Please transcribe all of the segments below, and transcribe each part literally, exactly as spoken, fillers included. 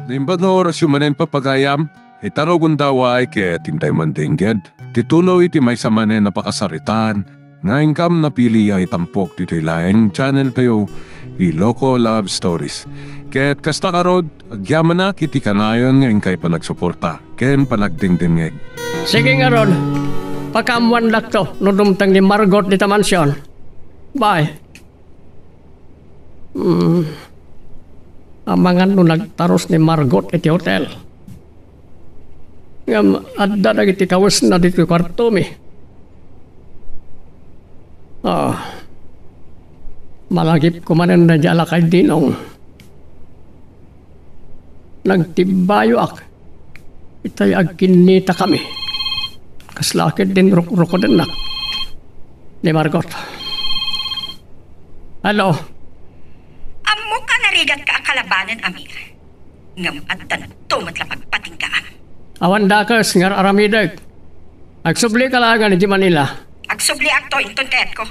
Naimbag nga orasyo manen, papagayam, ita rugonda, waay ket intay man dengged ti tuloy ti maysa manen a pakasaritaan nga inkam napili a itampok ditoy laeng channel tayo, Iloko Love Stories. Ket kasta ngarud, agyamanak iti kanayon nga inkay panagsuporta ken panagdengdengngeg. Sige ngarud, pakaammoandakto no dumteng ni Margot dita mansion. Bye. Hmm. Amangan no nagtarus ni Margot iti hotel. Ngem adda dagiti kawesna ditoy kuartomi. Ah. Malagipko manen daydiay a lakay, Dinong. Nagtibbayoak itay agkinnitakami. Kasla ket din ruk-, rukodennak ni Margot. Hello? Ammok a narigatka a kalabanen, Amir. Ngem addanto met la pagpatinggaam. Awan dakes nga ar-aramidek. Agsublika laengen idiay Manila. Agsubliakto inton kayatko.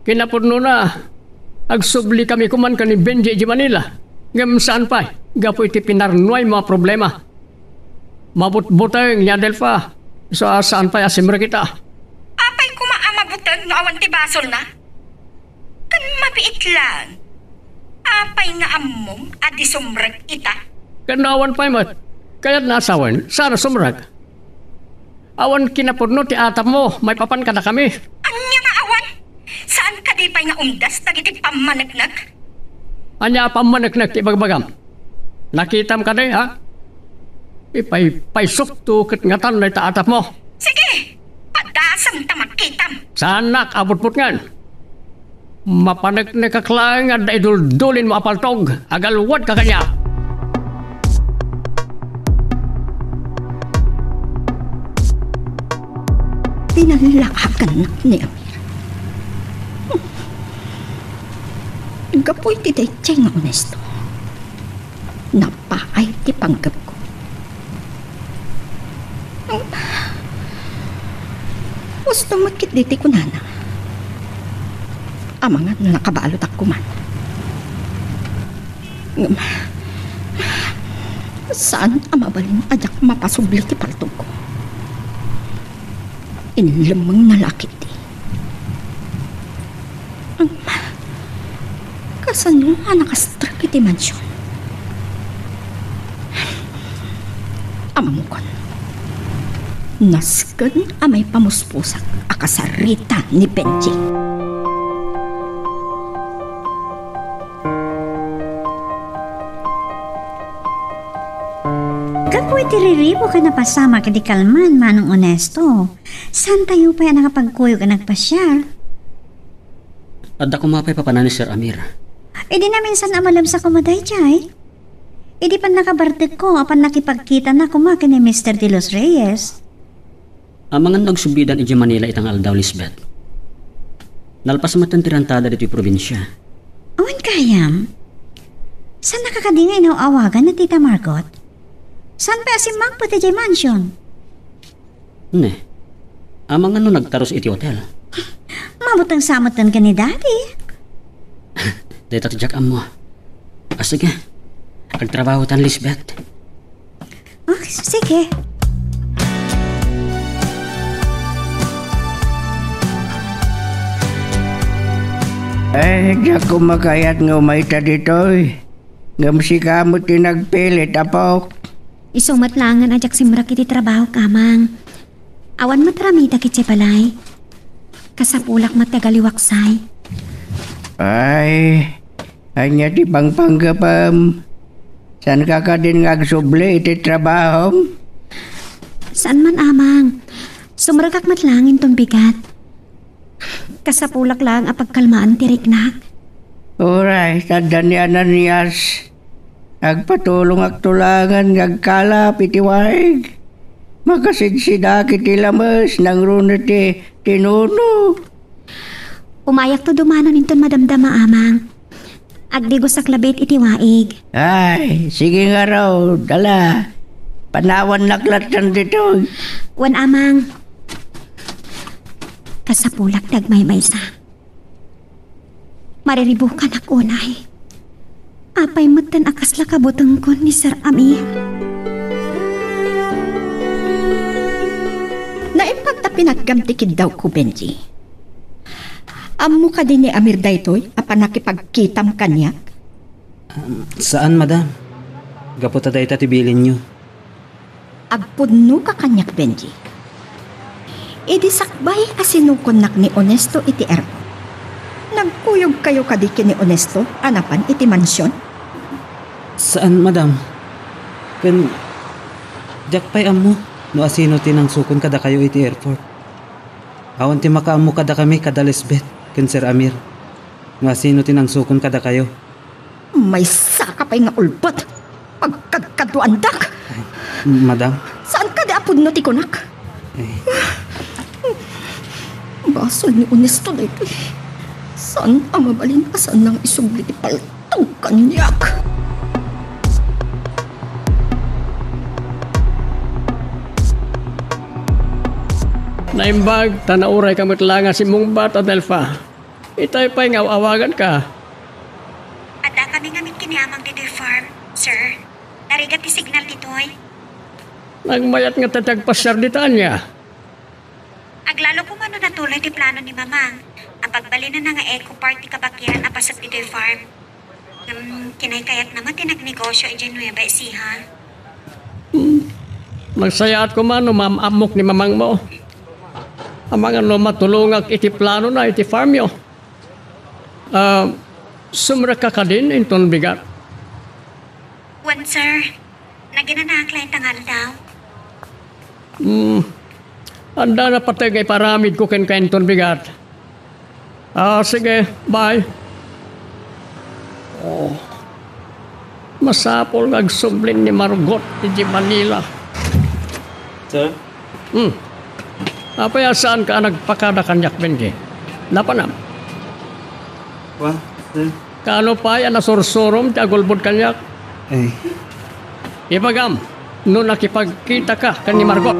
Kinapudnona, agsublikami koman ken ni Benji idiay Manila. Ngem saan pay, gapu iti pinarnuaymo a problema. Mabutbuteng ni Adelfa. Isu a saan pay a simrek ita. Apay koma a mabuteng no awan ti basolna? Ken mabiit laeng. Apay nga ammom a di sumrek ita? Ken no awan pay met, kayatna a sawen, saan a sumrek? Awan kinapudno ti atapmo maipapan kadakami. Ania nga awan? Saan kadi pay nga umdas dagiti pammaneknek? Ania a pammaneknek ti ibagbagam? Nakitam kadi, ha? Ipaypaysokto ket ngatan dayta atapmo. Sige, padasem ta makitam. Saannak a butbutngen. Mapaneknekak laeng nga adda iduldulinmo a paltog. Agalwadka kaniak. Pinalakakan ni Amir. Gapu iti daydiay nga Onesto, napaay ti panggepko. Husto met ketdi ti kunana. Amangan no nakabalutak koman. Ngem, saan a mabalin a diak mapasubli ti paltogko. Inlemmengna la ketdi. Ngem, kasano a nakastrek iti mansion? Ammokon, nasken a maipamuspusak a kasarita ni Benji. Gapu iti riribuk a napasamak iti kalman, Manong Onesto, saantayo pay a nakapagkuyog a nagpasiar. Adda koma pay papanan ni Sir Amir. Idi naminsan a malem sa koma daydiay. Idi pannakabartekko a pannakipagkitana koma ken ni Mister De Los Reyes. Amangan no agsubli idiay Manila ita nga aldaw, Lisbeth. Nalpas metten ti rantada ditoy probinsia. Awan gayam. Saannaka kadi nga inaw-awagan ni Tita Margot? Saan pay a simmangpet idiay mansion? Ne. Amangan no nagtarus iti hotel. Mabuteng sa metten ken ni Daddy. Dayta ti diak ammo. Ah, sige. Agtrabahotan, Lisbeth. Oh, sige. Eh, diak koma kayat nga umayta ditoy. Ngem sika met ti nagpilit, apok. Isu met laengen a diak simrek iti trabahok, Amang. Awan met aramidak idiay balay. Kasapulak met ti agaliwaksay. Ay, ania ti pangpanggepem? Saanka kadin nga agsubli iti trabahom? Saan man, Amang. Sumrekak met laeng inton bigat. Kasapulak laeng a pagkalmaan ti riknak. Uray, ta adda ni Ananias. Agpatulongakto laengen nga agkalap iti waig. Makasidsidak iti lames nangruna ti tinuno. Umayakto dumanon inton madamdama, Amang. Agdigosak labi iti waig. Ay, sige ngarud, ala. Panawannak latta ditoy. Wen, Amang. Kasapulak ti agmaymaysa. Mariribukanak unay. Apay metten a kaslaka butengkon ni Sir Amir? Naimbag ta pinatgam ti kiddawko, Benji. Ammo kadi ni Amir daytoy a pannakipagkitam kaniak? Um, saan, madam. Gapu ta dayta ti bilinyo. Agpudnoka kaniak, Benji. Idi sakbay a sinukonnak ni Onesto iti airport, nagkuyogkayo kadi ken ni Onesto a napan iti mansion? Saan, madam. Ken diak pay ammo no asino ti nangsukon kadakayo iti airport. Awan ti makaammo kadakami kada Lisbeth ken Sir Amir no asino ti nangsukon kadakayo. Maysaka pay nga ulbod. Pagkadkaduandak. Madam? Saan kadi a pudno ti kunak? Eh. Basol ni Onesto daytoy. Saan a mabalin a saan nang isubli ti paltog kaniak? Naimbag, ta nauray ka met la nga simmungbat, Adelfa. Itay pay nga aw-awaganka. Adda kami ngamin ken ni Amang ditoy farm, sir. Narigat ti signal ditoy. Nagmayat nga ta ti agpasiar dita ania? Aglalo koma no natuloy ti plano ni Mamang a pagbalinanna nga eco park ti kabakiran a paset ditoy farm. Ngem kinaykayatna met ti nagnegosio idiay Nueva Ecija. Hmm. Nagsayaat koma no maam-ammok ni mamangmo. Amangan no matulongak iti planona iti farmyo. Ah, sumrekka kadin inton bigat? Wen, sir. Naginanaak laeng ta nga aldaw. Hmm. Adda napateg nga iparamidko kenka inton bigat. Ah, sige, bye. Oh. Masapul nga agsublin ni Margot idiay Manila. Sir? Hmm. Apay a saanka a nagpakada kaniak, Benji? Napanam? Wa, sir. Kaano pay a nasursurom ti agulbod kaniak? Eh. Ibagam, no nakipagkitaka ken ni Margot.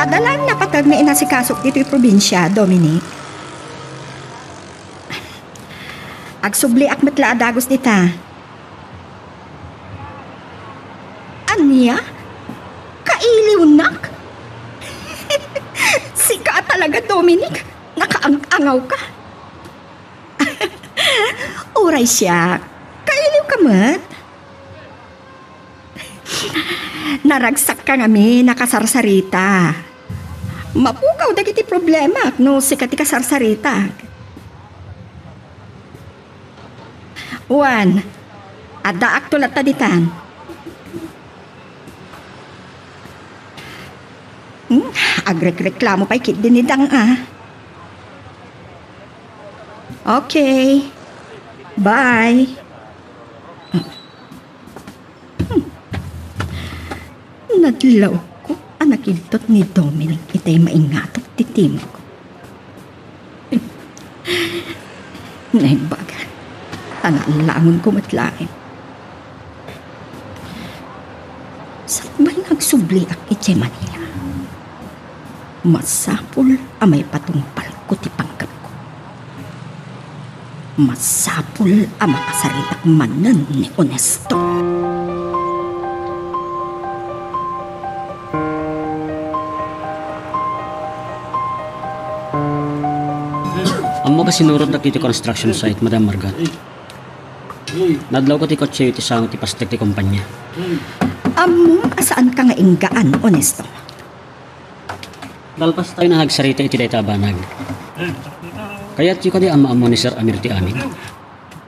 Adda laeng napateg nga inasikasok ditoy probinsia, Dominic. Agsubliak met la a dagus dita. Ania? Kailiwnak? Sika a talaga, Dominic. Nakaang-angaw ka. Uray siak. Kailiw ka met. Naragsak ka ngamin a kasarsarita. Mapukaw dagiti problemak no sika ti kasarsaritak. Wen, addaakto latta ditan. Hmm, agrekreklamo pay ketdi ni Dang, a. Okay. Bye. Hmm. Nadlawko a nakidtot ni Dominic itay maingatok ti timog. Naimbag, ta naalangonko met laeng. Sakbay nga agsubliak idiay Manila, masapul a maipatungpalko ti panggepko. Masapul a makasaritak manen ni Onesto. Ammok a sinurot dagiti construction site, Madam Margot. Nadlawko ti kotse iti sango ti pastek ti kompanya. Ammom a saanka nga inggaan, Onesto. Nalpastayon a nagsarita iti dayta a banag. Kayatyo kadi a maammo ni Sir Amir ti amin?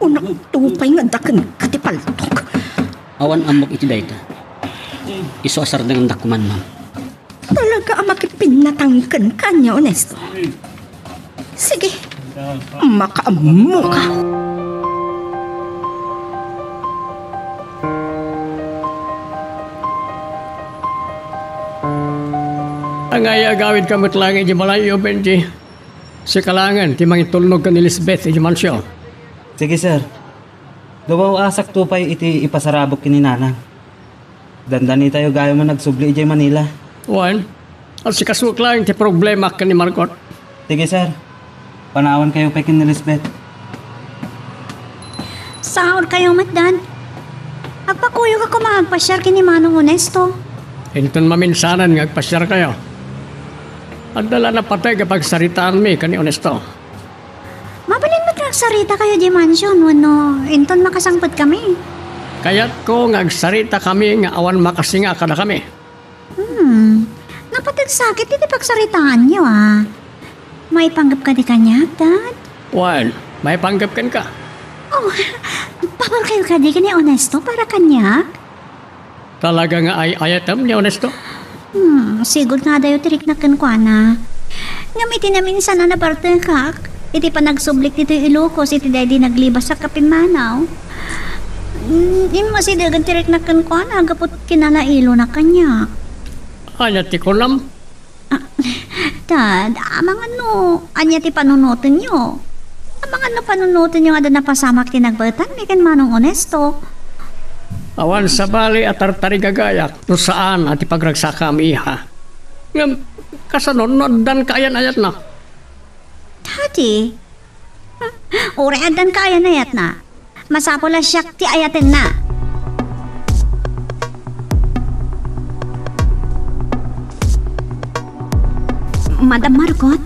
Unakto pay nga adda kenka ti paltok. Awan ammok iti dayta. Isu a sardengandak koma, ma'am. Talaga a makipinnatang kenka ania, Onesto? Sige, makaammoka. Angay agawidka met laeng idiay balayyo, Benji. Sika laengen ti mangitulnog ken ni Lisbeth idiay mansio. Sige, sir. Dumaw-asakto pay iti ipasarabok ken ni Nanang. Dandanitayo gayam a nagsubli idiay Manila. Wen, Asikasuek laeng ti problema ken ni Margot. Sige, sir. Panawankayo pay ken ni Lisbeth. Saurkayo met, Dad. Agpakuyog a koma agpasiar ken ni Manong Onesto. Inton maminsanan nga agpasiarkayo. Adda la napateg a pagsaritaanmi ken ni Onesto. Mabalin met nga agsaritakayo di mansion wenno inton makasangpetkami? Kayatko nga agsaritakami nga awan makasinga kadakami. Hmm. Napateg sakit iti pagsaritaanyo, a. Maipanggep kadi kaniak, Dad? Wen, maipanggep kenka. Oh, paborkayo kadi ken ni Onesto para kaniak? Talaga nga ay-ayatem ni Onesto? Hmm, sigud nga adayo ti riknak kenkuana. Ngem iti naminsan a nabartekak, iti panagsublik ditoy Ilocos iti daydi naglibasak a pimmanaw. Hmm, immasidegen ti riknak kenkuana gapu kinalailonak kaniak. Ania ti kunam? Ah, Dad, amangan no ania ti panunotenyo? Amangan no panunotenyo nga adda napasamak ti nagbaetanmi ken Manong Onesto? Awan sabali a tartarigagayak no saan a ti pagragsakami, iha. Ngem, kasano no addan kaayan-ayatna? Daddy, uray addan kaayan-ayatna. Masapul a siak ti ayatenna. Madam Margot?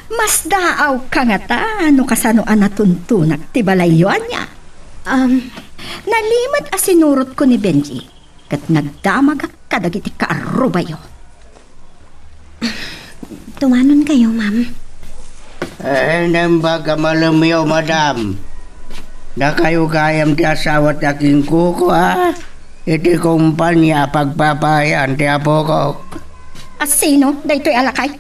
Masdaawka ngata no kasano a natuntonak ti balayyo, ania? Um, nalimed a sinurotko ni Benji. Ket nagdamagak kadagiti kaarrubayo. Tumanonkayo, ma'am. Eh, naimbag a malemyo, madam. Dakayo gayam ti asawa ti akinkuko, a? Iti kumpania a pagpapaayan ti apoko. A sino daytoy a lakay?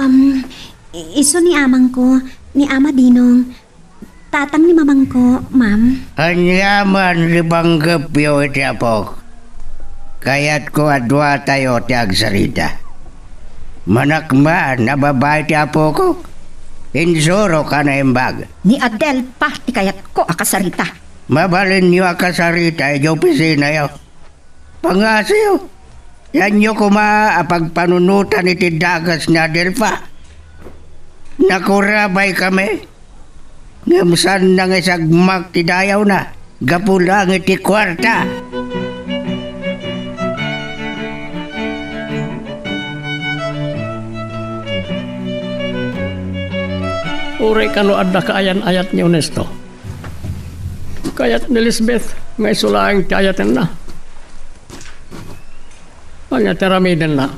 Um, i-, isu ni amangko, ni Ama Dinong. Tatang ni mamangko, ma'am. Aniaman ti panggepyo iti apok? Kayatko a duatayo ti agsarita. Manakman a babai ti apoko. Insurok a naimbag. Ni Adelfa ti kayatko a kasarita. Mabalinyo a kasarita iti opisinayo. Pangngasiyo, dianyo koma a pagpanunotan iti dakes ni Adelfa. Nakurabaykami, ngem saanna nga isagmak ti dayawna gapu laeng iti kuarta. Uray kano adda kaayan-ayat ni Onesto. Kayat ni Lisbeth nga isu laeng ti ayatenna. Ania ti aramidenna?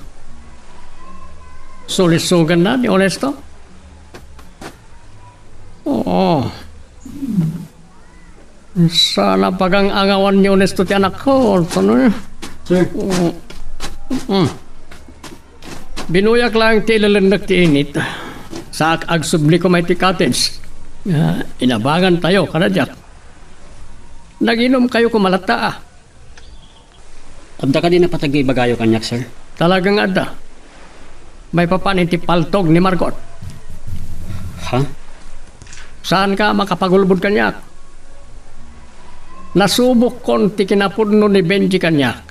Sulisoganna ni Onesto? Oo. Saan a pagang-angawan ni Onesto ti anakko, Antonio. Sir. Oo. Mm. Binuyak laeng ti ilelennek ti init. Saak agsubli koma iti cottage. Ah, inabangantayo, kadadiak. Naginumkayo koma latta, a. Adda kadi napateg nga ibagayo kaniak, sir? Talaga nga adda. Maipapan iti paltog ni Margot. Ha? Saanka a makapagulbod kaniak? Nasubokkon ti kinapudno ni Benji kaniak.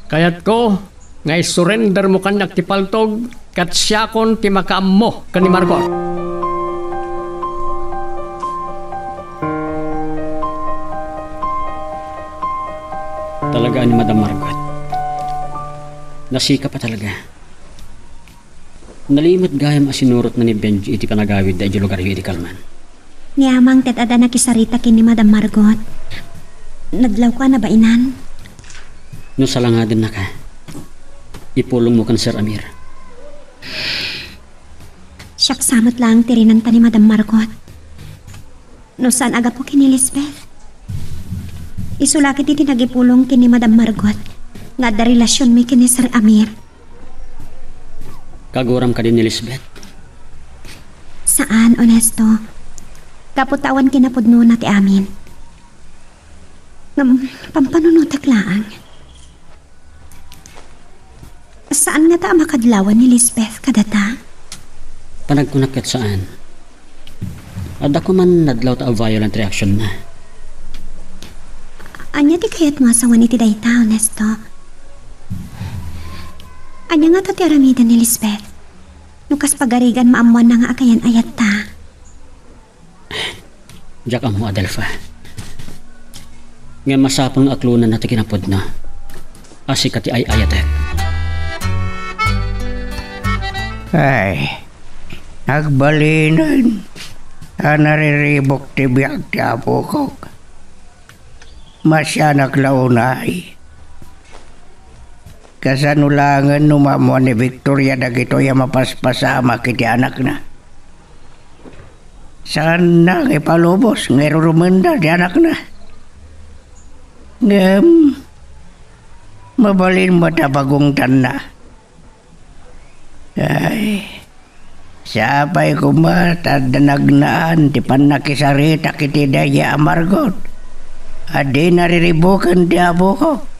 Kayatko nga isurrendermo kaniak ti paltog ket siakon ti makaammo ken ni Margot. Talaga ni Madam Margot. Nasikap a talaga. Nalimed gayam a sinurotna ni Benji iti panagawidda iti lugaryo iti kalman. Ni Amang ket adda nakisarita ken ni Madam Margot. Nadlawko a nabainan. No salangadennaka, ipulongmo ken Sir Amir. Siak sa met laeng ti rinanta ni Madam Margot. No saan a gapu ken ni Lisbeth. Isu la ketdi ti nagipulong ken ni Madam Margot nga adda relasionmi ken ni Sir Amir. Kaguram kadi ni Lisbeth? Saan, Onesto. Gapu ta awan kinapudnona ti amin. Ngem, pampanunotek laeng. Saan ngata a makadlawan ni Lisbeth kadata? Panagkunak ket saan. Adda koman nadlawta a violent reaction na. Ania ti kayatmo a sawen iti dayta, Onesto? Ania ngata ti aramiden ni Lisbeth? No kas pagarigan, maammoanna nga agayan-ayatta. Diak ammo, Adelfa. Ngem masapul nga aklonenna ti kinapudno. A sika ti ay-ayatek. Ay, agbalinen a nariribuk ti biag ti apokok. Masianak la unay. Kasano laengen no maammoan ni Victoria dagitoy a mapaspasamak iti anakna? Saanna nga ipalubos nga irurumenda ti anakna. Ngem, mabalin met a pagungtanna. Ay, sapay koma ta adda nagnaan ti pannakisaritak iti daydiay a Margot a di nariribuken ti apokok.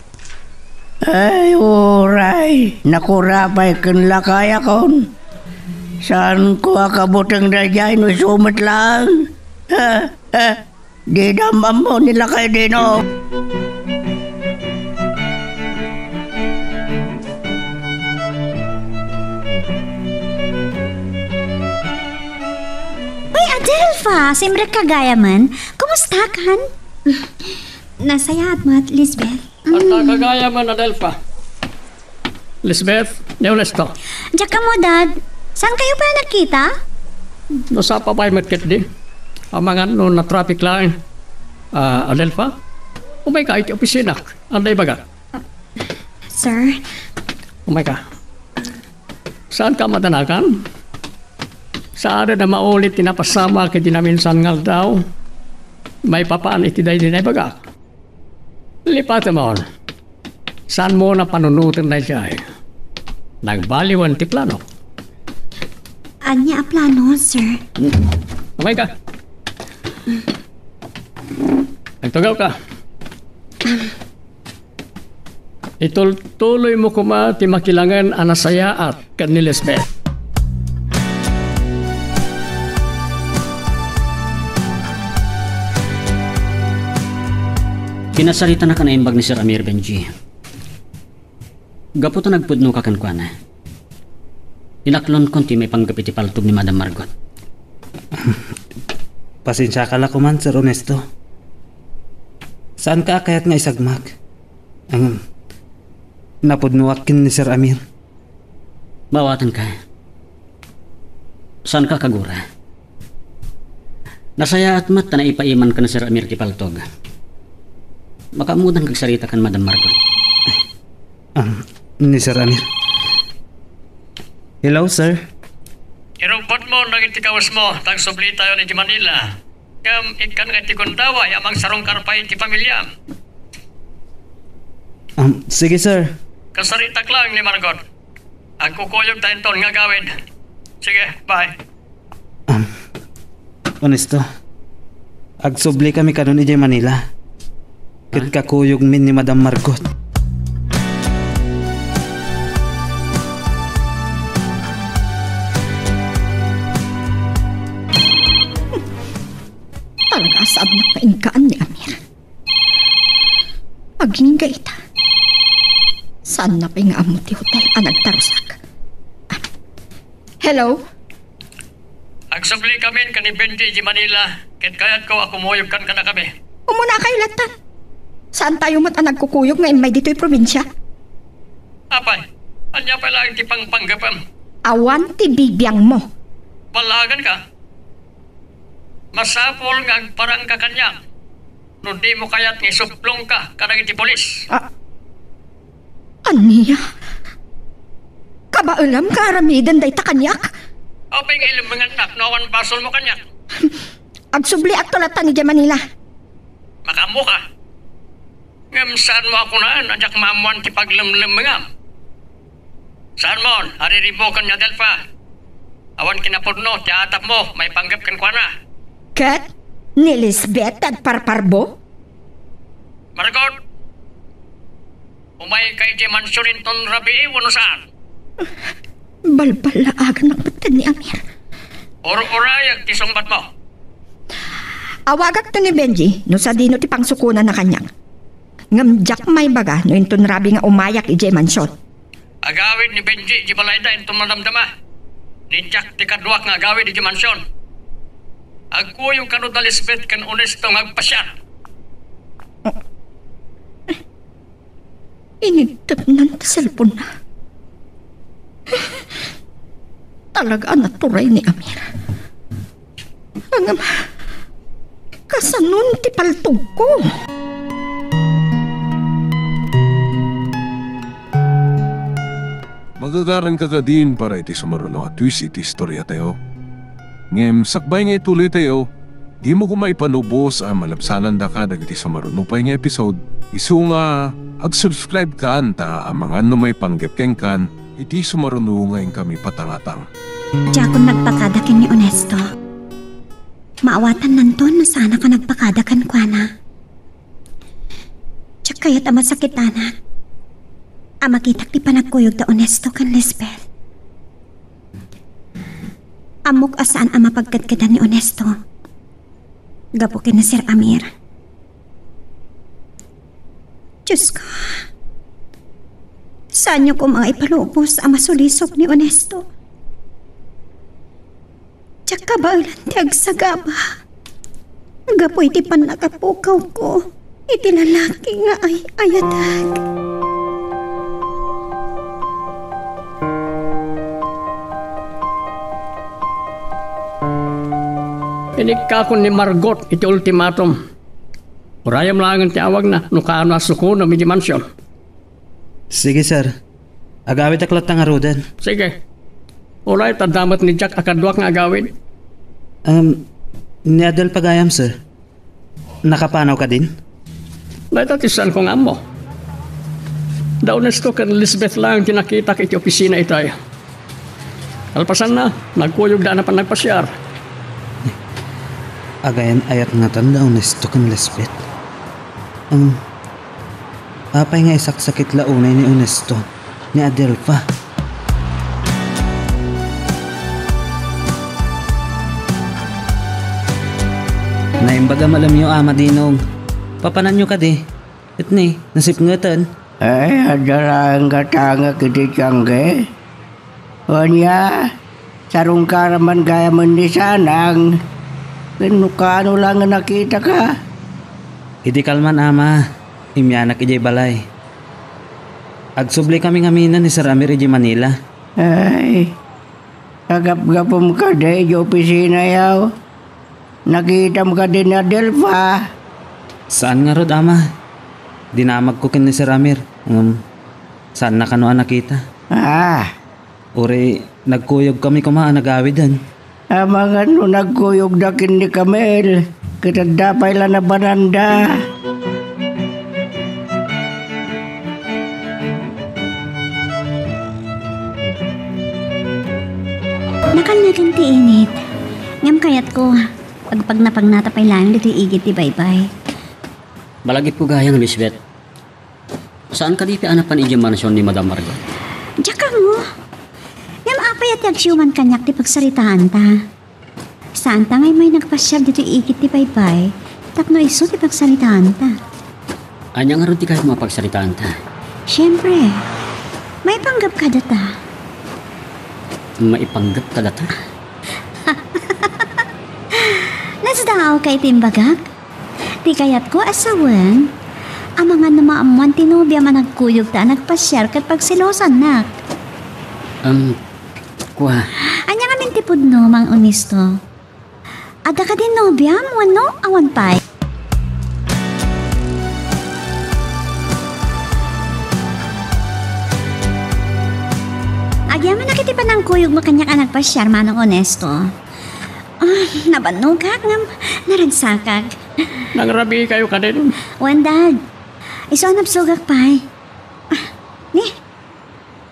Ay, uray, nakurapay ken lakayakon. Saanko a kabuteng daydiay no isu met laeng. Ha? Ha? Dida ammo ni lakay Dino. Uy, Adelfa! Simrek ka gayamen. Kumusta kan? Nasayaat met, Lisbeth. Ata ka gayamen, Adelfa. Lisbeth, ni Honesto. Diak ammo, Dad. Saan kayo pay nagkita? Nasapa pay met ketdi. Amangan no na-traffic laeng. Ah, Adelfa, umayka iti opisina. Ania ibagak? Sir? Umayka. Saanka madanagan? Saanen a maulit ti napasamak iti naminsan nga aldaw. Maipapan iti daydi naibagak. Lipatemon. Saanmo a panunoten daydiay? Nagbaliwen ti plano. Ania a plano, sir? Hmm. Umayka. Agtugawka. Itultuloymo koma ti makilangen a nasayaat ken ni Lisbeth. Kinasaritanak a naimbag ni Sir Amir, Benji. Gapu ta nagpudnoka kenkuana, inaklonkon ti maipanggep iti paltog ni Madam Margot. Pasensiaka la koman, Sir Ernesto. Saanka a kayat nga isagmak? Ngem, napudnoak ken ni Sir Amir. Maawatanka. Saanka a kagura. Nasayaat met ta naipaimanka ni Sir Amir ti paltog. Makaammodanka agsarita ken Madam Margot. Ah, ni Sir Amir. Hello, sir. Irumbotmo dagiti kawesmo, ta agsublitayon idiay Manila. Ngem ikkan nga iti gundaway a mangsarungkar pay iti pamiliam. Um, sige, sir. Kasaritak laeng ni Margot. Agkukuyogta inton nga agawid. Sige, bye. Um, Ernesto, agsublikami kanon idiay Manila. Ket kakuyogmi ni Madam Margot. Talaga a saannak nga inkaan ni Amir. Agingga ita. Saanna pay nga ammo ti hotel a nagtarusak? Hello? Agsublikamin ken ni Benji idiay Manila, ket kayatko a kumuyog kan kadakami. Umunakayo lattan. Saantayo met a nagkukuyog nga immay ditoy probinsia. Apay, ania pay laeng ti pangpanggepem? Awan ti bibiangmo. Ballaaganka? Masapul nga agparangka kaniak no dimo kayat nga isuplongka kadagiti pulis. Ah, ania? Kabaelam nga aramiden dayta kaniak? Apay nga ilemmengannak no awan basolmo kaniak? Agsubliakto lattan idiay Manila. Makaammoka. Ngem saanmo a kunaen a diak maammoan ti paglemlemmengam. Saanmon a riribuken ni Adelfa. Awan kinapudno ti atapmo maipanggep kenkuana. Ket ni Lisbeth ti agparparbo? Margot, umayka idiay mansion inton rabii wenno saan? Balballaagannak met ken ni Amir. Ur-urayek ti sungbatmo. Awagakto ni Benji no sadino ti pangsukonanna kaniak. Ngem diak maibaga no inton rabii nga umayak idiay mansion. Agawid ni Benji idiay balayda inton madamdama ni Jack ti kaduak nga agawid idiay mansion. Agkuyog kano da Lisbeth ken Onesto nga agpasiar. Inigtepnan ti cellphone-na. Talaga a naturay ni Amir. Ngem, kasanon ti paltogko? Magagaranka kadin para iti sumaruno a twist iti istoriatayo. Ngem sakbay nga ituloytayo, dimo koma ipanubos a malabsanandaka dagiti sumaruno pay nga episode, isu nga ag-subscribe kan ta amangan no maipanggep kenkan iti sumaruno nga inkami patangatang. Diakon nagpakada ken ni Onesto. Maawatannanton no saanak a nagpakada kenkuana. Diak kayat a masakitanak a makitak ti panagkuyog da Onesto ken Lisbeth. Ammok a saan a mapagkedkedan ni Onesto gapu ken ni Sir Amir. Diyos ko, saanyo koma ipalubos a masulisog ni Onesto. Diak kabaelan ti agsagaba gapu iti pannakapukawko iti lalaki nga ay-ayatek. Inikkakon ni Margot iti ultimatum. Urayem laengen ti awagna no kaano a sukonem iti mansion. Sige, sir. Agawidek latta ngaruden. Sige. Uray, adda met ni Jack a kaduak nga agawid. Um, ni Adelfa gayam, sir. Nakapanaw kadin? Dayta ti saanko nga ammo. Da Onesto ken Lisbeth laeng ti nakitak iti opisina itay. Kalpasanna, nagkuyogda a napan nagpasiar. Agayan-ayat ngatan da Onesto ken Lisbeth. Um, apay nga isaksakit la unay ni Onesto ni Adelfa? Naimbag a malemyo, Ama Dinong. Papananyo kadi? Ket ni, nasipngeten. Ay, adda laeng gatangek iti tiangge. Ania, sarungkaraman gayamen ni Sanang. Ken no kaano laeng nakitaka? Idi kalman, Ama, immianak idiay balay. Agsublikami ngamin ni Sir Amir idiay Manila. Ay, kagapgapum kadi idiay opisina, yaw? Nakitam kadi ni Adelfa? Saan ngarud, Ama. Dinamagko ken ni Sir Amir. Ngem, saanna kano a nakita. Ah. Uray, nagkuyogkami koma a nagawiden. Amangan no nagkuyogda ken ni Camille, ket adda pay la nabananda. Nakalneken ti init, ngem kayatko, agpagnapagnata pay laeng ditoy igid ti baybay. Balagipko gayam, Lisbeth. Saan kadi ti a napan idiay mansion ni Madam Margot? Diak ammo. Ngem apay a ti agsiuman kaniak ti pagsaritaanta? Saanta nga immay nagpasiar ditoy igid ti baybay tapno isu ti pagsaritaanta. Ania ngarud ti kayatmo a pagsaritaanta? Siempre, maipanggep kadata. Maipanggep kadata? Nasdaawka iti imbagak? Ti kayatko a sawen, amangan no maammoan ti nobiam a nagkuyogta a nagpasiar ket pagselosannak. Em, kua. Ania ngamin ti pudno, Mang Onesto? Adda kadin nobiam wenno awan pay? Agyamanak iti panangkuyogmo kaniak a nagpasiar, Manong Onesto. Ah, nabannogak ngem naragsakak. Nangrabikayo kadin? Wen, Dad. Isu a nabsogak pay. Ah, ni,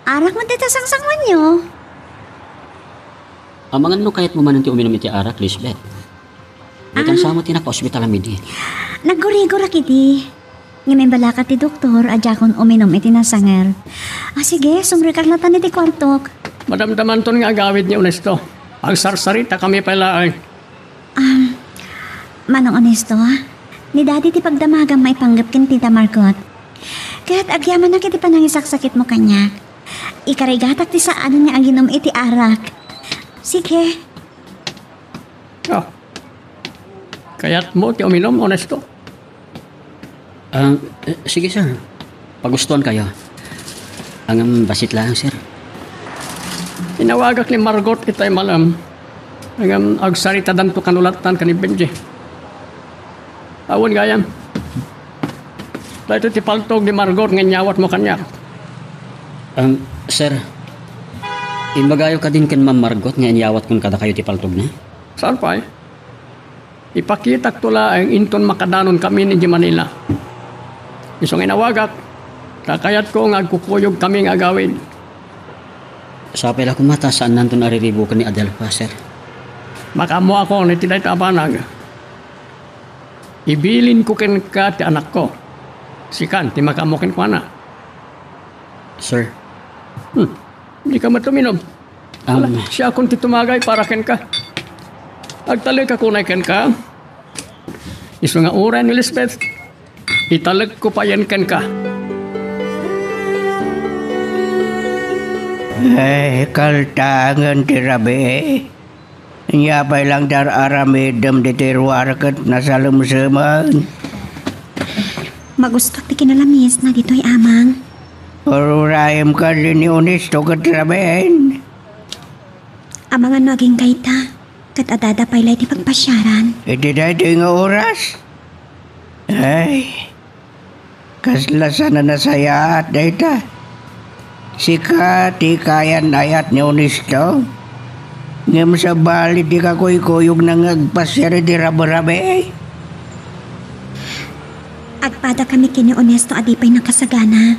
arak met dita sangsanguanyo. Amangan no kayatmo manen ti uminum iti arak, Lisbeth. Daytan Ah. Sa met ti nakaospitalam idi. Naggurigurak idi. Ngem imbagak ti doktor a diakon uminum iti nasanger. Ah, sige, sumrekak latta iti kuartok. Madamdamanton nga agawid ni Onesto. Agsarsaritakami pay laeng. Ah, Manong Onesto, ni Daddy ti pagdamagam maipanggep ken Tita Margot. Ket agyamanak iti panangisaksakitmo kaniak. Ikarigatak ti saanen nga aginum iti arak. Sige. Oh. Kayatmo ti uminum, Onesto? Ah, eh, sige, sir. Pagustuankayo. Ngem bassit laeng, sir. Inawagak ni Margot itay malem. Ngem agsaritadanto kano lattan ken ni Benji. Awan gayam. Daytoy ti paltog ni Margot nga inyawatmo kaniak. Um, sir, imbagayo kadin ken Ma'am Margot nga inyawatkon kadakayo ti paltogna? Saan pay? Ipakitakto laeng inton makadanon kami idiay Manila. Isu nga inawagak, ta kayatko nga agkukuyog kami nga agawid. Sapay la koma ta saannanton a riribuken ni Adelfa, sir. Makaammoakon iti dayta a banag. Ibilinko kenka ti anakko. Sikan ti makaammo kenkuana. Sir. Hmm. Dika met uminum. Um, Ala, siakon ti tumagay para kenka. Agtalekak unay kenka. Isu nga uray ni Lisbeth, italekko payen kenka. Ay, kaltangen ti rabii. Ania pay lang ti ar-aramidem ditoy ruar ket nasalemsemen? Magustok ti kinalamiesna ditoy, Amang. Ururayem kadin ni Onesto ket rabiin. Amangan no agingga ita, ket adda pay la iti pagpasiaran. Iti daytoy nga oras? Ay, kasla saan a nasayaat dayta. Sika ti kayan-ayat ni Onesto? Ngem sabali ti kakuykuyogna nga agpasiar iti rabirabii? Agpadakami ken ni Onesto a di pay nakasagana.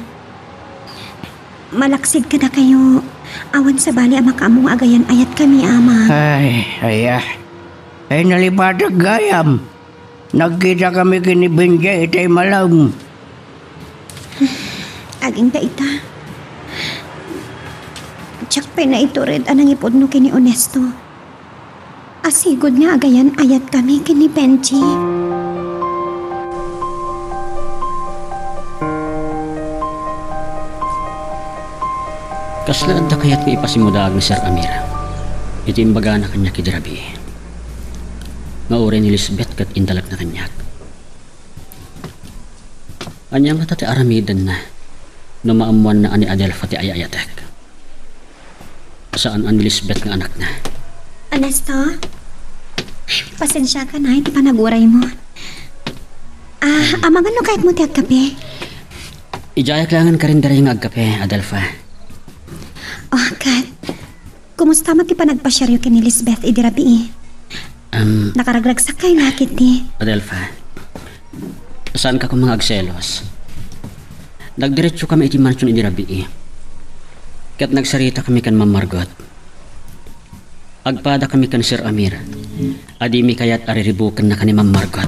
Malaksid kadakayo, awan sabali a makaammo nga agayan-ayatkami, Ama. Ay, aya. Ay, nalipatak gayam. Nagkitakami ken ni Benji itay malem. Agingga ita. Diak pay naitured a nangipudno ken ni Onesto. Asigud nga agayan-ayatkami ken ni Benji. Kasla adda kayat nga ipasimudaag ni Sir Amir iti imbagana kaniak idi rabii nga uray ni Lisbeth ket intalekna kaniak? Ania ngata ti aramidenna no maammoanna a ni Adelfa ti ay-ayatek? Saan a ni Lisbeth nga anakna. Ernesto? Pasensiakan iti panaguraymo. Ah, amangan no kayatmo ti agkape? Idiayak laengen karinderia nga agkape, Adelfa. Oh, ket, kumusta met ti panagpasiaryo ken ni Lisbeth idi rabii? Am, Nakaragragsak kay lakit ti. Adelfa, saanka koma nga agselos. Nagdiretsokami iti mansion idi rabii. Ket nagsaritami ken Ma'am Margot. Agpadakami ken Sir Amir a dimi kayat a riribukenna ken ni Ma'am Margot.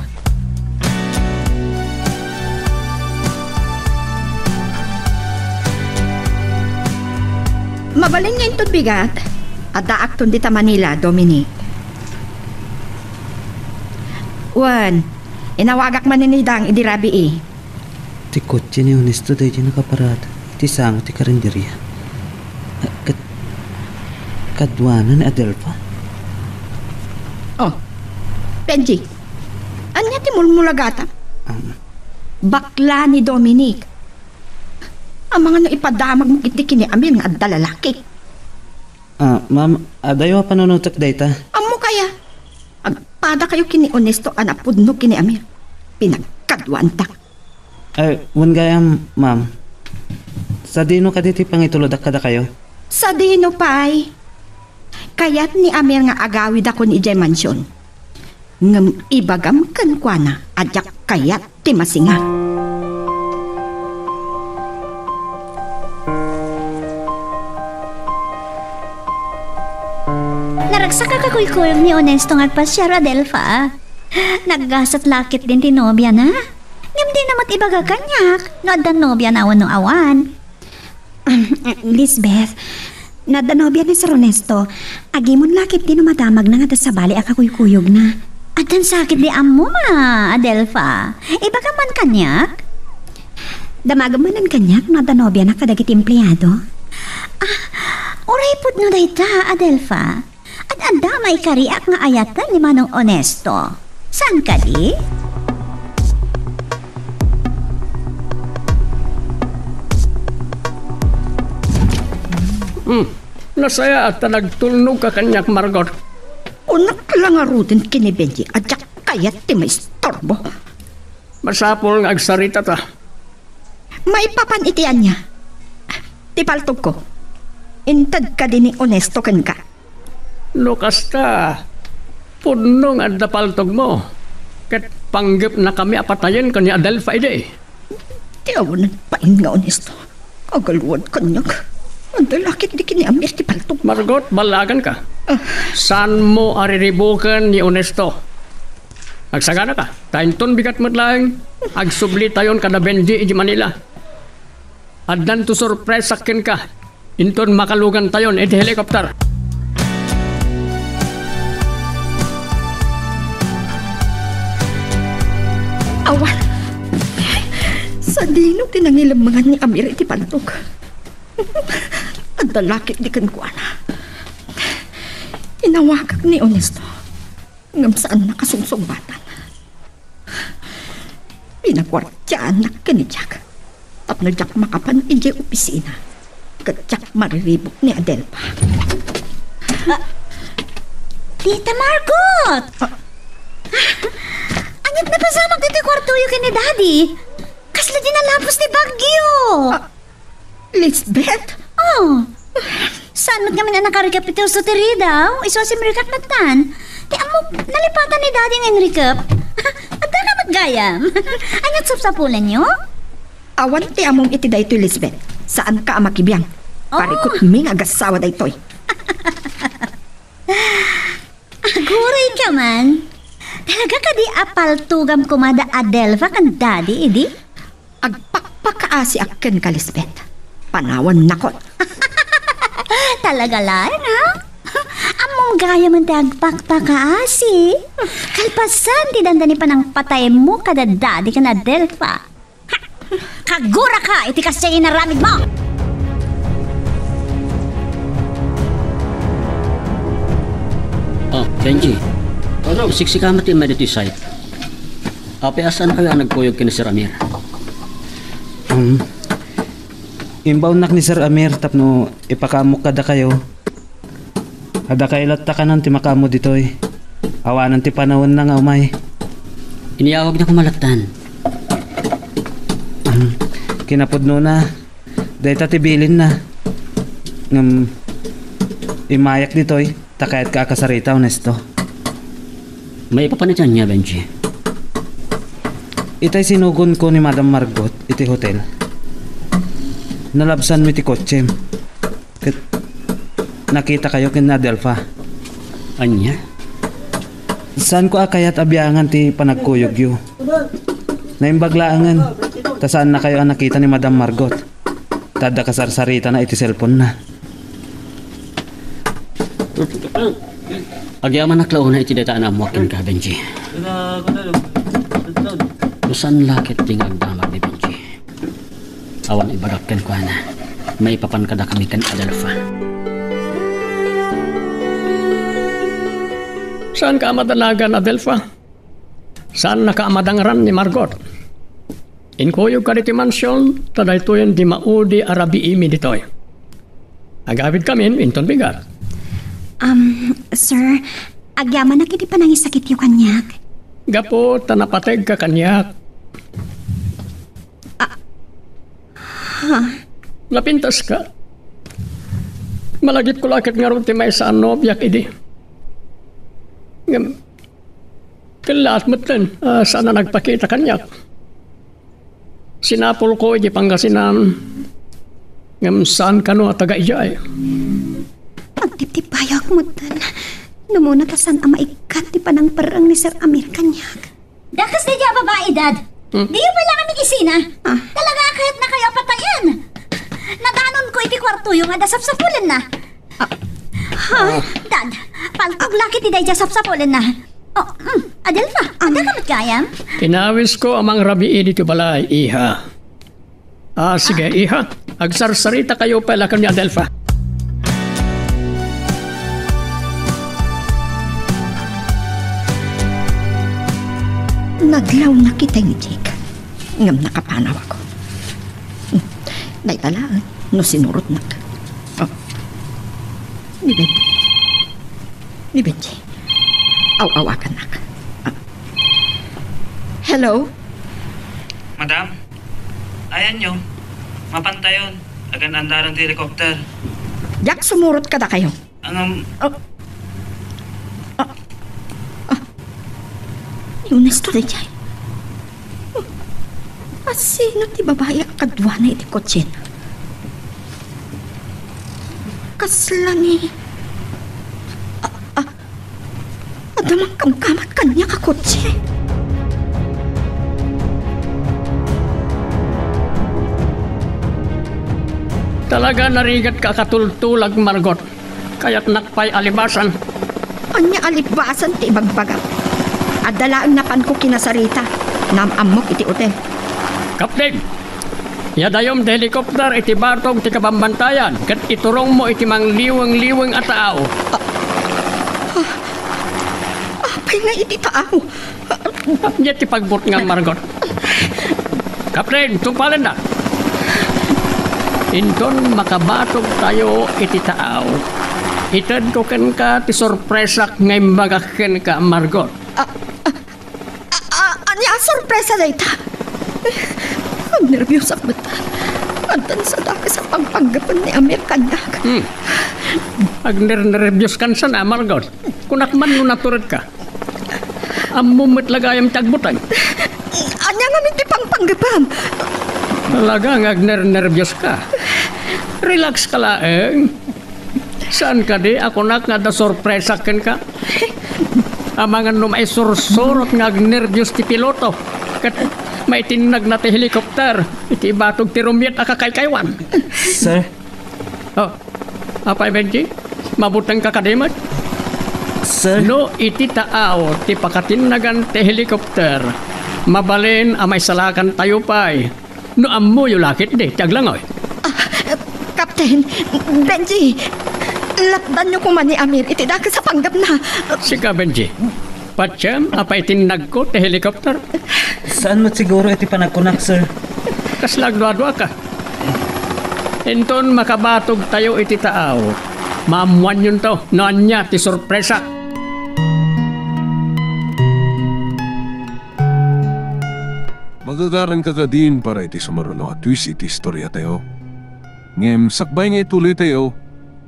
Mabalin nga inton bigat, addaakton dita Manila, Dominic. Wen, inawagak manen ni Dang idi rabii. Ti kotse ni Ernesto daydi nakaparada iti sango ti karinderia. Ket kaduana ni Adelfa? Oh, Benji, ania ti mulmulagatam? Um, Bakla ni Dominic. Amangan no ipadamagmo ketdi ken ni Amir nga adda lalaki. Ah, ma'am, adayo a panunotek dayta. Ammok aya? Agpadakayo ken ni Ernesto a napudno ken ni Amir. Pinagkaduaantak. Ay, wen gayam, ma'am. Sadino kadi ti pangitulodak kadakayo? Sadino pay? Kayat ni Amir nga agawidakon idiay mansion. Ngem ibagam kenkuana a diak kayat ti masinga. Naragsak a kakuykuyog ni Ernesto nga agpasiar, Adelfa. Naggasat la ketdin ti nobiana. Ngem dina met ibaga kaniak no adda nobiana wenno awan. Lisbeth, no adda nobiana ni Sir Ernesto, agimon la ketdi no madamagna nga adda sabali a kakuykuyogna. Addan sa ketdi ammom, Adelfa. Ibagam man kaniak? Damagem manen kaniak no adda nobiana kadagiti empleado. Uray pudno dayta, Adelfa. Ad-adda maikariak nga ayaten ni Manong Onesto. Saan kadi? Hmm. Nasayaat ta nagtulnog ka kaniak, Margot. Unak la ngaruden ken ni Benji a diak kayat ti maistorbo. Masapul nga agsaritata. Maipapan iti ania? Ti paltogko. Inted kadi ni Onesto kenka? No kasta, pudno nga adda paltogmo. Ket panggepnakami a patayen ken ni Adelfa idi. Ti awanen pain nga Onesto. Agaluad kaniak. Adda la ketdi ken ni Amir ti paltog. Margot, ballaganka. Ah. Saanmo a riribuken ni Onesto? Agsaganaka, ta inton bigat met laeng, agsublitayon kada Benji iti Manila. Addanto sorpresa kenka, inton makalugantayon iti helicopter. Awan. Sadino ti nangilemmengan ni Amir iti paltog? Adda la ketdi kenkuana. Inawagak ni Onesto, ngem saanna a sungsungbatan. Pinaguardiaannak ken ni Jack tapno diak makapan idiay opisina ket diak mariribuk ni Adelfa. Ah, Tita Margot! Ah. Ania't napasamak ditoy kuartoyo ken ni Daddy? Kasla di nalapos ti bagyo! Ah, Lisbeth? Oh, saan met ngamin a nakarikap iti uso ti ridaw? Isu a simrikak met tan. Ti ammok, nalipatan ni Daddy nga inrikap. Adda ka met gayam. Ania't sapsapulenyo? Awan ti ammom iti daytoy, Lisbeth. Saanka a makibiang. Oh. Parikutmi nga agassawa daytoy. Aguray ka man. Talaga kadi a paltogam koma da Adelfa ken Daddy idi? Agpakpakaasiak kenka, Lisbeth. Panawannakon. Talaga laeng, ha? Ammom gayamen ti agpakpakaasi. Kalpasan ti dandani panangpataymo kada Daddy ken Adelfa. Kaguraka iti kasdiay inaramidmo! Oh, Benji. Ano? Siksika met ti immay ditoy site. Apay a saankayo a nagkuyog ken ni Sir Amir? Um, imbaonnak ni Sir Amir tapno ipakaammok kadakayo. Adda kayat ta kanan ti makaammo ditoy. Awanen ti panawenna nga umay. Iniyawagna koma lattan. Hmm. Kinapudnona, dayta ti bilinna. Ngem, immayak ditoy, ta kayatka a kasarita, Onesto. Maipapan iti ania, Benji? Itay sinugonko ni Madam Margot iti hotel. Nalabsanmi ti kotsem. Ket nakitakayo ken ni Adelfa. Ania? Saanko a kayat a biangan ti panagkuyogyo. Naimbag laengen, ta saannakayo a nakita ni Madam Margot. Ta adda kasarsaritana iti cellphone-na. Agyamanak la unay iti dayta a naammoak kenka, Benji. No saan la ketdi nga agdamag ni Benji. Awan ibagak kenkuana. Maipapan kadakami ken Adelfa. Saanka a madanagan, Adelfa? Saannaka a madangran ni Margot? Inkuyogka ditoy mansion, ta daytoyen ti maudi a rabiimi ditoy. Agawidkamin inton bigat. Um, sir, agyamanak iti panangisakityo kaniak. Gapu ta napategka kaniak. Ah. Ha? Napintaska. Malagipko la ket ngarud ti maysa a nobiak idi. Ngem, kellaat metten a saan a nagpakita kaniak. Sinapulko iti Pangasinan, ngem saan kano a taga idiay. Agtiptipayawak metten. Namuna ta saan a maikkat ti panangperreng ni Sir Amir kaniak. Dakas daydiay a babai, Dad. Hmm? Diyo pay la kami isina. Ah. Talaga a kayatnakayo a patayen. Nadanonko iti kuartoyo nga adda sapsapulenna. Ah. Ha? Dad, paltog la ketdi daydiay a sapsapulenna. Oh, mm, Adelfa, adda ka met gayam? Inawisko a mangrabii ditoy balay, iha. Ah, sige, iha. Agsarsaritakayo pay la ken ni Adelfa. Nadlawnak iti Jake, ngem nakapanawak. Hmm. Dayta laeng no sinurotnak. Oh. Ni Benji. Ni Benji. Aw-awagannak. Ah. Hello? Madam, ayanyo, mapantayon. Agan-andaran ti helicopter. Diak sumurot kadakayo. Ngem, ah, ah, ah, ni Ernesto daydiay. A, sino ti babai a kaduana iti kotsena? Kasla ni, ah, ah, adda mangkamkamat kaniak a kotse. Talaga narigatka a katultulag, Margot. Kayatnak pay a libasan. Ania a libasan ti ibagbagam? Adda laeng napanko kinasarita. Naam-ammok iti otel. Kapten, yadayom ti helicopter iti batog ti kabambantayan ket iturongmo iti mangliweng-liweng a tao. Ah, ah, apay nga iti tao? Ania ti pagbutngam, Margot? Kapten, tungpalennak. Inton makabatogtayo iti taaw, itedko kenka ti sorpresak nga imbagak kenka, Margot. Ah, ah, ah, ah, ania a sorpresa dayta? Agnerbios ak met. Addan sadakes a pangpanggepen ni Amir kaniak. Hmm. Agnernerbioskan sana, Margot. Kunak man no naturedka. Ammom met la gayam ti agbuteng. Ania ngamin ti pangpanggepam? Talaga nga agnernerbios ka. Relax ka laeng. Saan kadi a kunak nga adda sorpresa kenka? Amangan no maisursurot nga agnerbios ti piloto ket maitinnagna ti helicopter iti ibatog ti rumiet a kakaykaywan. Sir, Oh, apay, Benji? Mabutengka kadi met? Sir? No iti taaw ti pakatinnagan ti helicopter, mabalin a maisalakantayo pay. No ammoyo la ketdi ti aglangoy. Ah, Captain, Benji, lapdanyo koma ni Amir iti dakes a panggepna. Sika, Benji, patiem a paitinnagko ti helicopter? Saan met siguro iti panagkunak, sir? Kasla agduaduaka? Inton makabatogtayo iti taaw, maammoanyonto no ania ti sorpresa. Magagaranka kadin para iti sumaruno a twist iti istoriatayo. Ngem sakbay nga ituloytayo,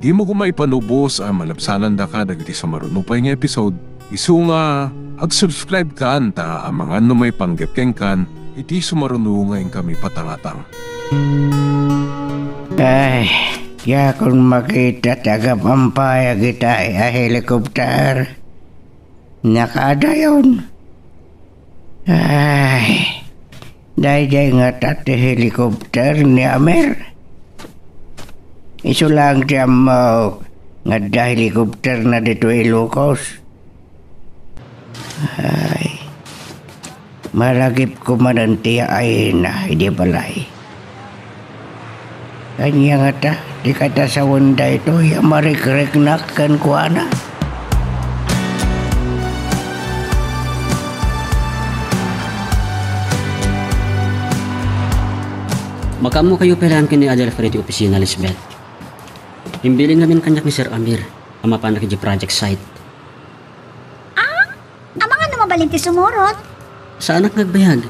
dimo koma ipanubos a malabsanandaka dagiti sumaruno pay nga episode, isu nga ag-subscribe kan ta amangan no maipanggep kenkan iti sumaruno nga inkami patangatang. Ay, diakon makita ti agapampayag itay a helicopter. Nakaadayon. Ay, daydiay ngata ti helicopter ni Amir. Isu laeng ti ammok nga adda helicopterna ditoy Ilocos. Ay, malagipko manen ti yaayna idi balay. Ania ngata ti katasawen daytoy a marikriknak kenkuana? Makaammokayo pay laeng ken ni Adelfa iti opisina, Lisbeth. Imbilin ngamin kaniak ni Sir Amir a mapanak idiay project site. Ah? Amangan no mabalin ti sumurot? Saanak nga agbayag.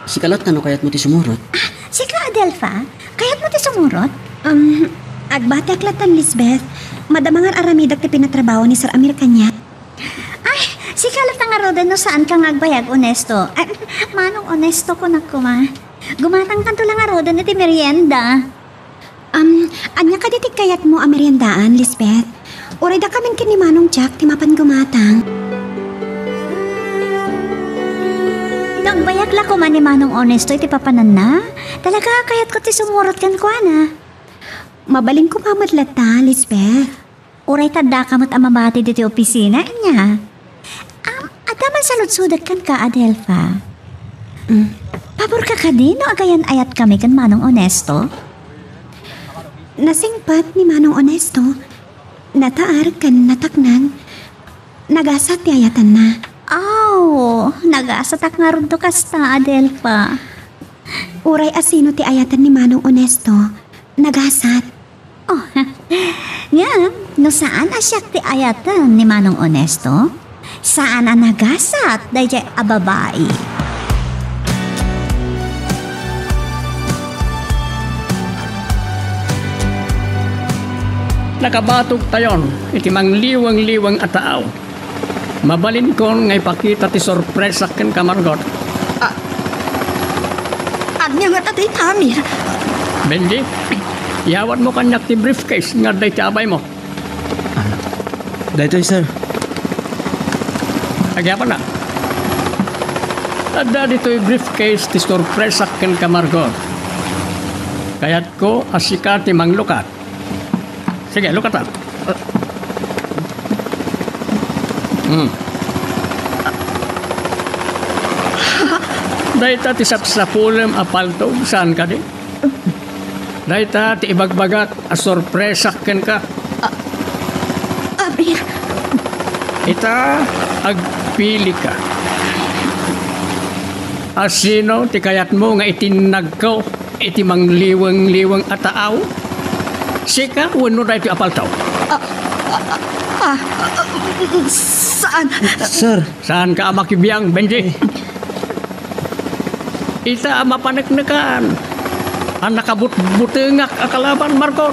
Sika latta no kayatmo ti sumurot. Ah, sika, Adelfa? Kayatmo ti sumurot? Um, agbatiak latta, Lisbeth. Madama nga ar-aramidek ti pinatrabaho ni Sir Amir kaniak. Ay, sika latta ngaruden no saanka nga agbayag, Onesto. Ay, Manong Onesto, kunak koma. Gumatangkanto la ngaruden iti merienda. Um, ania kadi ti kayatmo a meriendaan, Lisbeth? Uray dakamin ken ni Manong Jack ti mapan gumatang. No agbayag la koma ni Manong Onesto iti papananna, talaga a kayatko ti sumurot kenkuana. Mabalin koma met latta, Lisbeth. Uray ta addaka met a mabati ditoy opisina, ania? Am, adda man saludsodek kenka, Adelfa. Mm. Paborka kadi no agayan-ayatkami ken Manong Onesto? Nasingpet ni Manong Onesto. Nataar ken nataknang. Nagasat ti ayatenna. Aw, nagasatak ngarud no kasta, Adelfa. Uray a sino ti ayaten ni Manong Onesto, nagasat. Oh, ngem, no saan a siak ti ayaten ni Manong Onesto, saan a nagasat daydiay a babai. Nakabatogtayon iti mangliweng-liweng a taaw. Mabalinkon nga ipakita ti sorpresak kenka, Margot. Ah, ania ngata dayta, Amir? Benji, iyawatmo kaniak ti briefcase nga adda iti abaymo. Ah, daytoy, sir. Agyapana. Adda ditoy briefcase ti sorpresak kenka, Margot. Kayatko a sika ti manglukat. Sige, lukatan. Hmm. Dayta ti sapsapulem a paltog, saan kadi? Dayta ti ibagbagak a sorpresak kenka. Amir. Ita, agpilika. A sino ti kayatmo nga itinnagko iti mangliweng-liweng a taaw? Sika wenno daytoy a paltog? Ah, ah, ah, ah, saan? Sir. Saanka a makibiang, Benji? Ita a mapaneknekan a nakabutbutengak a kalaban, Margot.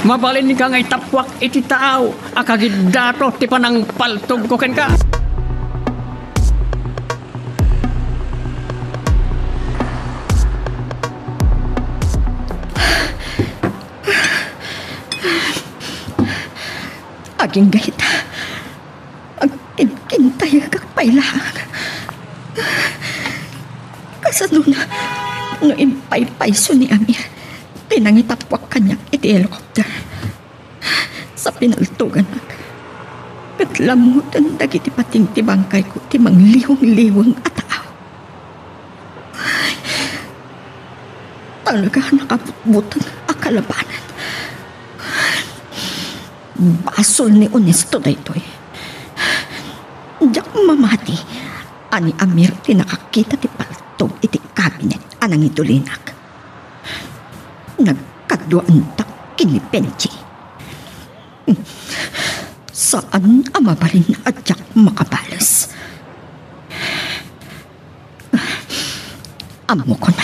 Mabalinka nga itappuak iti taaw a kagiddato ti panangpaltogko kenka. Agingga ita. Agkinkintayegak pay laeng. Kasanona no impaypayso ni Amir ti nangitappuak kaniak iti helicopter. Sa pinaltogannak, ket lamoten dagiti pating ti bangkayko ti mangliweng-liweng a taaw. Talaga a nakabutbuteng a kalabanan. Basol ni Onesto daytoy. Diak mamati a ni Amir ti nakakita ti paltog iti kabinet a nangitulinak. Nagkaduaantak ken ni Benji. Saan a mabalin a diak makabales. Ammokon,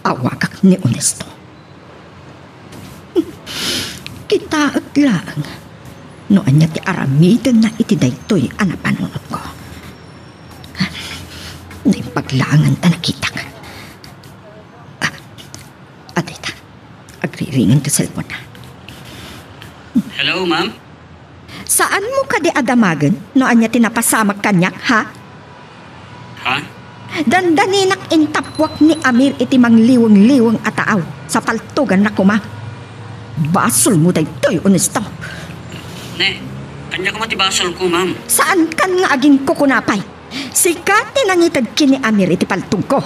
awagak ni Onesto. Kitaek laeng no ania ti aramidenna iti daytoy a napanunotko. Naimbag laengen ta nakitak. Ah, adda ita. Agriringen ti cellphone-na. Hello, ma'am? Saanmo kadi a damagen no ania ti napasamak kaniak, ha? Ha? Dandaninak intappuak ni Amir iti mangliweng-liweng a taaw sa paltoganna koma. Basolmo daytoy, Onesto. Ne, ania koma ti basolko, ma'am? Saankan nga aginkukuna pay. Sika ti nangited ken ni Amir iti paltogko.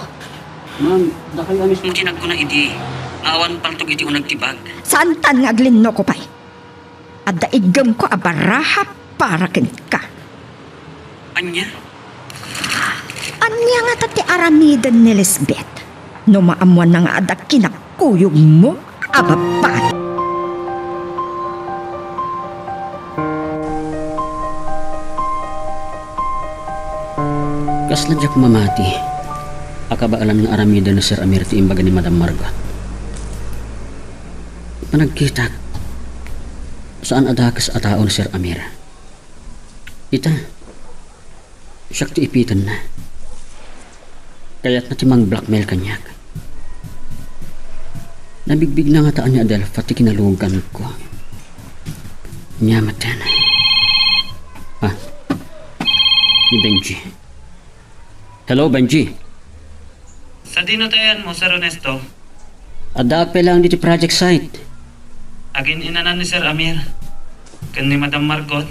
Ma'am, dakayo a mismo ti nagkuna idi nga awan paltog iti uneg ti bag. Saantan nga aglinnoko pay. Adda iggemko a baraha para kenka. Ania? Ania ngata ti aramiden ni Lisbeth no maammoanna nga adda kinakuyogmo a babbai? Kasla diak mamati a kabaelan nga aramiden ni Sir Amir ti imbaga ni Madam Margot. Panagkitak, saan a dakes a tao ni Sir Amir. Ita, siak ti ipitenna. Kayatna ti mang-blackmail kaniak. Nabigbigna ngata a ni Adelfa ti kinaluganko. Nia maten. Ah, ni Benji. Hello, Benji. Sadino ti ayanmo, Sir Ernesto? Addaak pay laeng ditoy project site. Agin-inanan ni Sir Amir ken ni Madam Margot.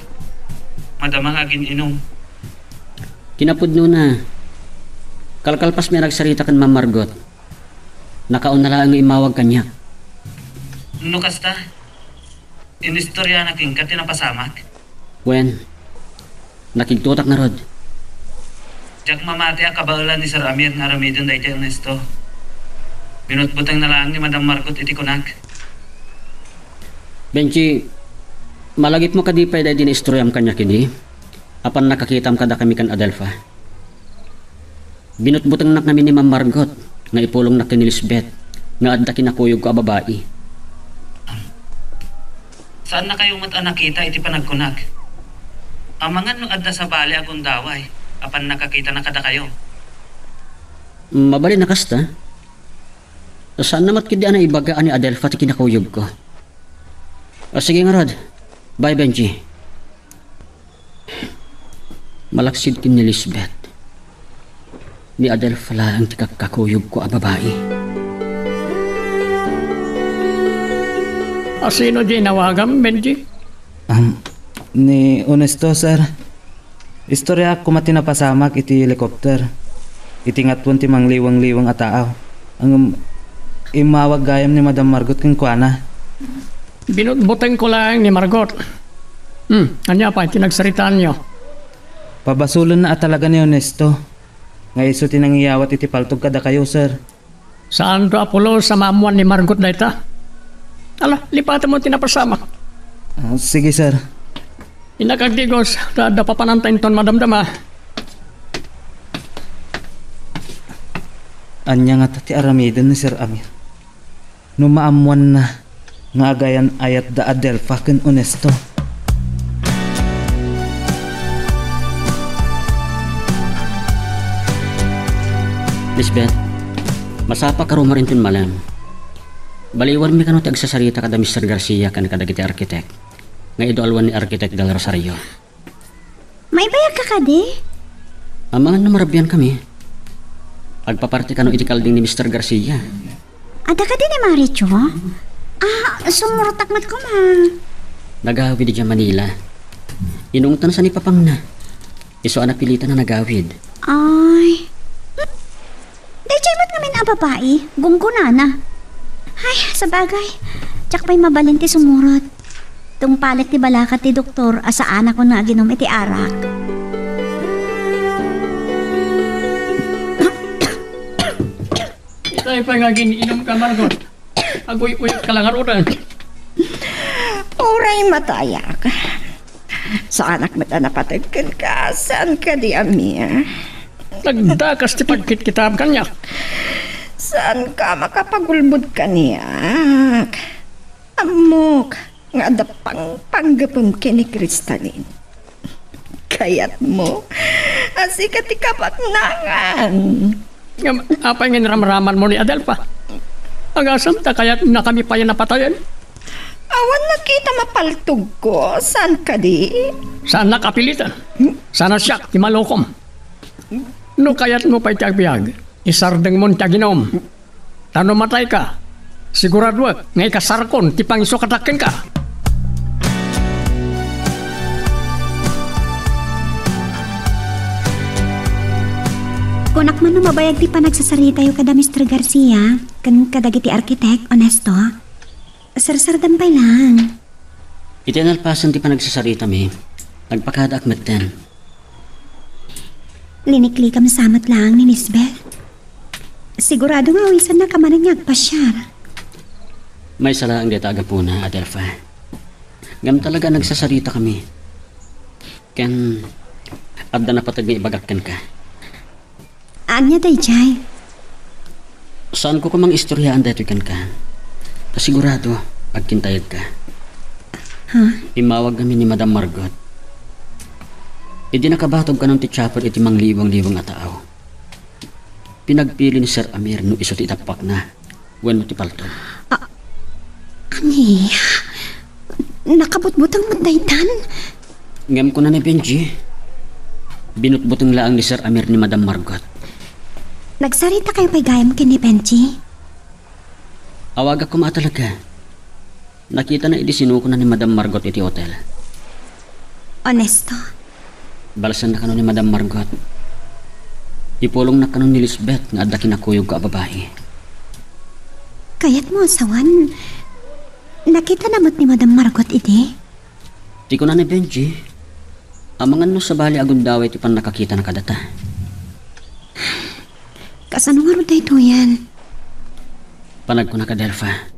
Madama nga agin-inum. Kinapudnona, kalkalpasmi a nagsarita ken Ma'am Margot, nakauna laeng nga immawag kaniak. No kasta, inistoryanak kenka ti napasamak? Wen, Nakigtotak ngarud. Diak mamati a kabaelan ni Sir Amir nga aramiden daydiay Ernesto. Binutbutengna laeng ni Madam Margot iti kunak. Benji, malagipmo kadi pay daydi naistoriam kaniak idi? Apan nakakitam kadakami ken Adelfa. Binutbutengnak ngamin ni Ma'am Margot nga ipulongnak ken ni Lisbeth nga adda kinakuyogko a babai. Saannakayo met a nakita iti panagkunak? Amangan no adda sabali a gundaway a pannakakitana kadakayo. Mabalin a kasta. Saanna met ketdi a naibaga a ni Adelfa ti kinakuyogko. O, sige ngarud. Bye, Benji. Malaksid ken ni Lisbeth, ni Adelfa laeng ti kakkakuyogko a babai. A sino di inawagam, Benji? Am, ni Ernesto, sir. Istoriaak koma ti napasamak iti helicopter, iti ngatuen ti mangliweng-liweng a taaw. Ngem immawag gayam ni Madam Margot kenkuana. Binutbutengko laeng ni Margot. Hmm, ania pay ti nagsaritaanyo? Pabasolenna a talaga ni Ernesto nga isu ti nangiyawat iti paltog kadakayo, sir. Saanto a pulos a maammoan ni Margot dayta. Ala, lipatenmo ti napasamak. Ah, sige, sir. Innak agdigos, ta adda papananta inton madamdama. Ania ngata ti aramiden ni Sir Amir no maammoanna nga agayan-ayat da Adelfa ken Ernesto? Lisbeth, masapa ka rumar inton malem. Baliwanmi kano ti agsasarita kada Mister Garcia ken kadagiti arkitek nga idualwan ni Arkitek Del Rosario. Maibayag ka kadi? Amangan no marabian kami. Agpaparti kano iti kalding ni Mister Garcia. Adda kadi ni Maricho? Ah, sumurotak met koma. Nagawid idiay Manila. Inungtan sa ni papangna. Isu a napilitan a nagawid. Ay. Daydiay met ngamin a babai, gunggonana. Ay, sabagay, diak pay mabalin ti sumurot. Tungpalek ti balaka ti doktor a saanakon nga aginom iti arak. Itay pay nga agin-inom ka, Margot. Aguy-uyot ka la ngaruden. Uray matayak. Saanak met a napateg kenka, saan kadi a Mia? Nagdakas ti pagkitkitam kaniak. Saan ka makapagulbod kaniak? Ammok nga adda pangpanggepem ken ni Cristalin. Kayatmo a sika ti kabaknangan. Ngem apay nga inramramanmo ni Adelfa? Agasem ta kayatnakami pay a napatayen? Awan nakita a paltogko, saan kadi? Saannak a pilitan. Sana siak ti malukom. No kayatmo pay ti agbiag, isardengmon ti aginom. Ta no matayka, siguraduek nga ikasarkon ti pangisukatak kenka. Kunak man no mabayag ti panagsasaritayo kada Mister Garcia ken kadagiti arkitek, Ernesto. Sarsardam pay laeng. Iti nalpasen ti panagsasaritami, nagpakadaak metten. Liniklikam sa met laeng ni Lisbeth. Sigurado nga awisannaka manen nga agpasiar. Maysa laeng dayta a gapuna, Adelfa. Ngem talaga a nagsasaritakami. Ken adda napateg nga ibagak kenka. Ania daydiay? Saanko koma nga istoriaan daytoy kenka. Ta sigurado, agkintayegka. Ha? Immawag ngamin ni Madam Margot. Idi nakabatog kanon ti chapel iti mangliwang-liwang a taaw, pinagpili ni Sir Amir no isu ti itappakna wenno ti paltog. A-, ania? Nakabutbuteng met daytan? Ngem kuna ni Benji, binutbuteng laeng ni Sir Amir ni Madam Margot. Nagsaritakayo pay gayam ken ni Benji? Awagak koma a talaga. Nakitana idi sinukona ni Madam Margot iti hotel. Ernesto. Balsenna kano ni Madam Margot. Ipulongna kano ni Lisbeth nga adda kinakuyogko a babai. Kayatmo a sawen, nakitana met ni Madam Margot idi? Ti kuna ni Benji, Amangan no sabali a gundaway ti pannakakitana kadata. Kasano ngarud daytoyen? Panagkunak, Adelfa,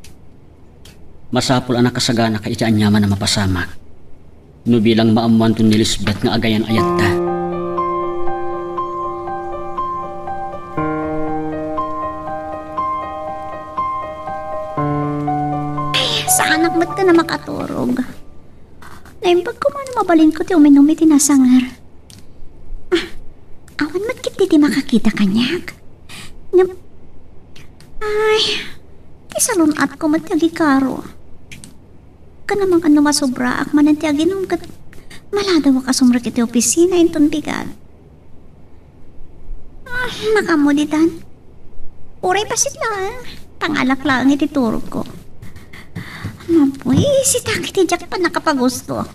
masapul a nakasaganaka iti aniaman a mapasamak no bilang maammoanton ni Lisbeth nga agayan-ayatta. Ay, saanak met ken a makaturog. Naimbag koma no mabalinko ti uminum iti nasanger. Ah, awan met ketdi ti makakita kaniak. Ngem, ay, ti salun-atko met ti agikaro. Ken amangan no masobraak manen ti aginum ket maladawak a sumrek iti opisina inton bigat. Ah, makaammo ditan. Uray bassit laeng, pangalak laeng iti turogko. Mabuisitak iti diak pannakapagusto.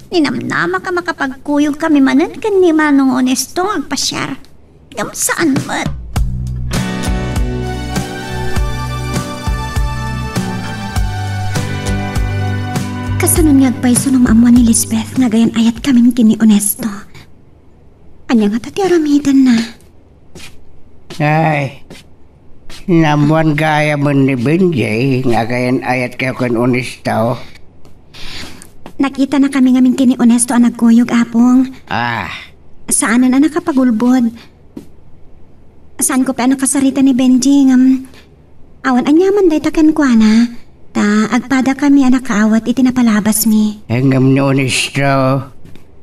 Ninamnamak a makapagkuyogkami manen ken ni Manong Onesto nga agpasiar. Ngem saan met. Kasano nga agpayso no maammuan ni Lisbeth nga agayan-ayatkamin ken ni Onesto? Ania ngata ti aramidenna? Ay, naammuan gayam ni Benji nga agayan-ayatkayo ken Onesto. Nakitanakami ngamin ken ni Onesto a nagkuyog, Apong. Ah. Saanen a nakapagulbod. Saanko pay a nakasarita ni Benji, ngem awan aniaman dayta kenkuana, ta agpadakami a nakaawat iti napalabasmi. Ngem ni Onesto,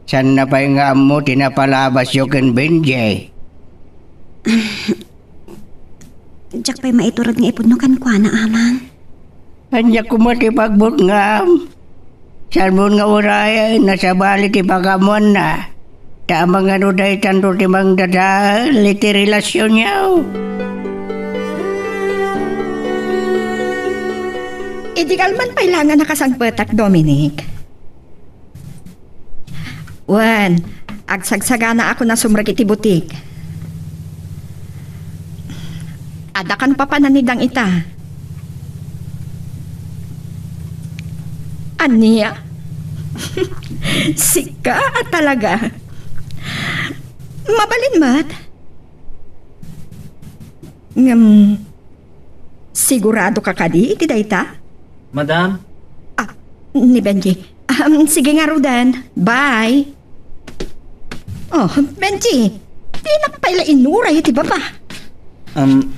saanna pay nga ammo ti napalabasyo ken Benji? Diak pay maiturod nga ipudno kenkuana, Amang. Ania koma ti pagbutngam? Saanmon nga urayen a sabali ti pakaammoanna? Ta amangan no daytanto ti mangdadael iti relasionyo. Idi kalman pay la nga nakasangpetak, Dominic. Wen, agsagsaganaakon a sumrek iti butik. Adda kano papanan ni Dang ita? Ania? Sika a talaga. Mabalin met. Ngem, siguradoka kadi iti dayta? Madam? Ah, ni Benji. Um, sige ngaruden. Bye. Oh, Benji, dinak pay la inuray iti baba. Um,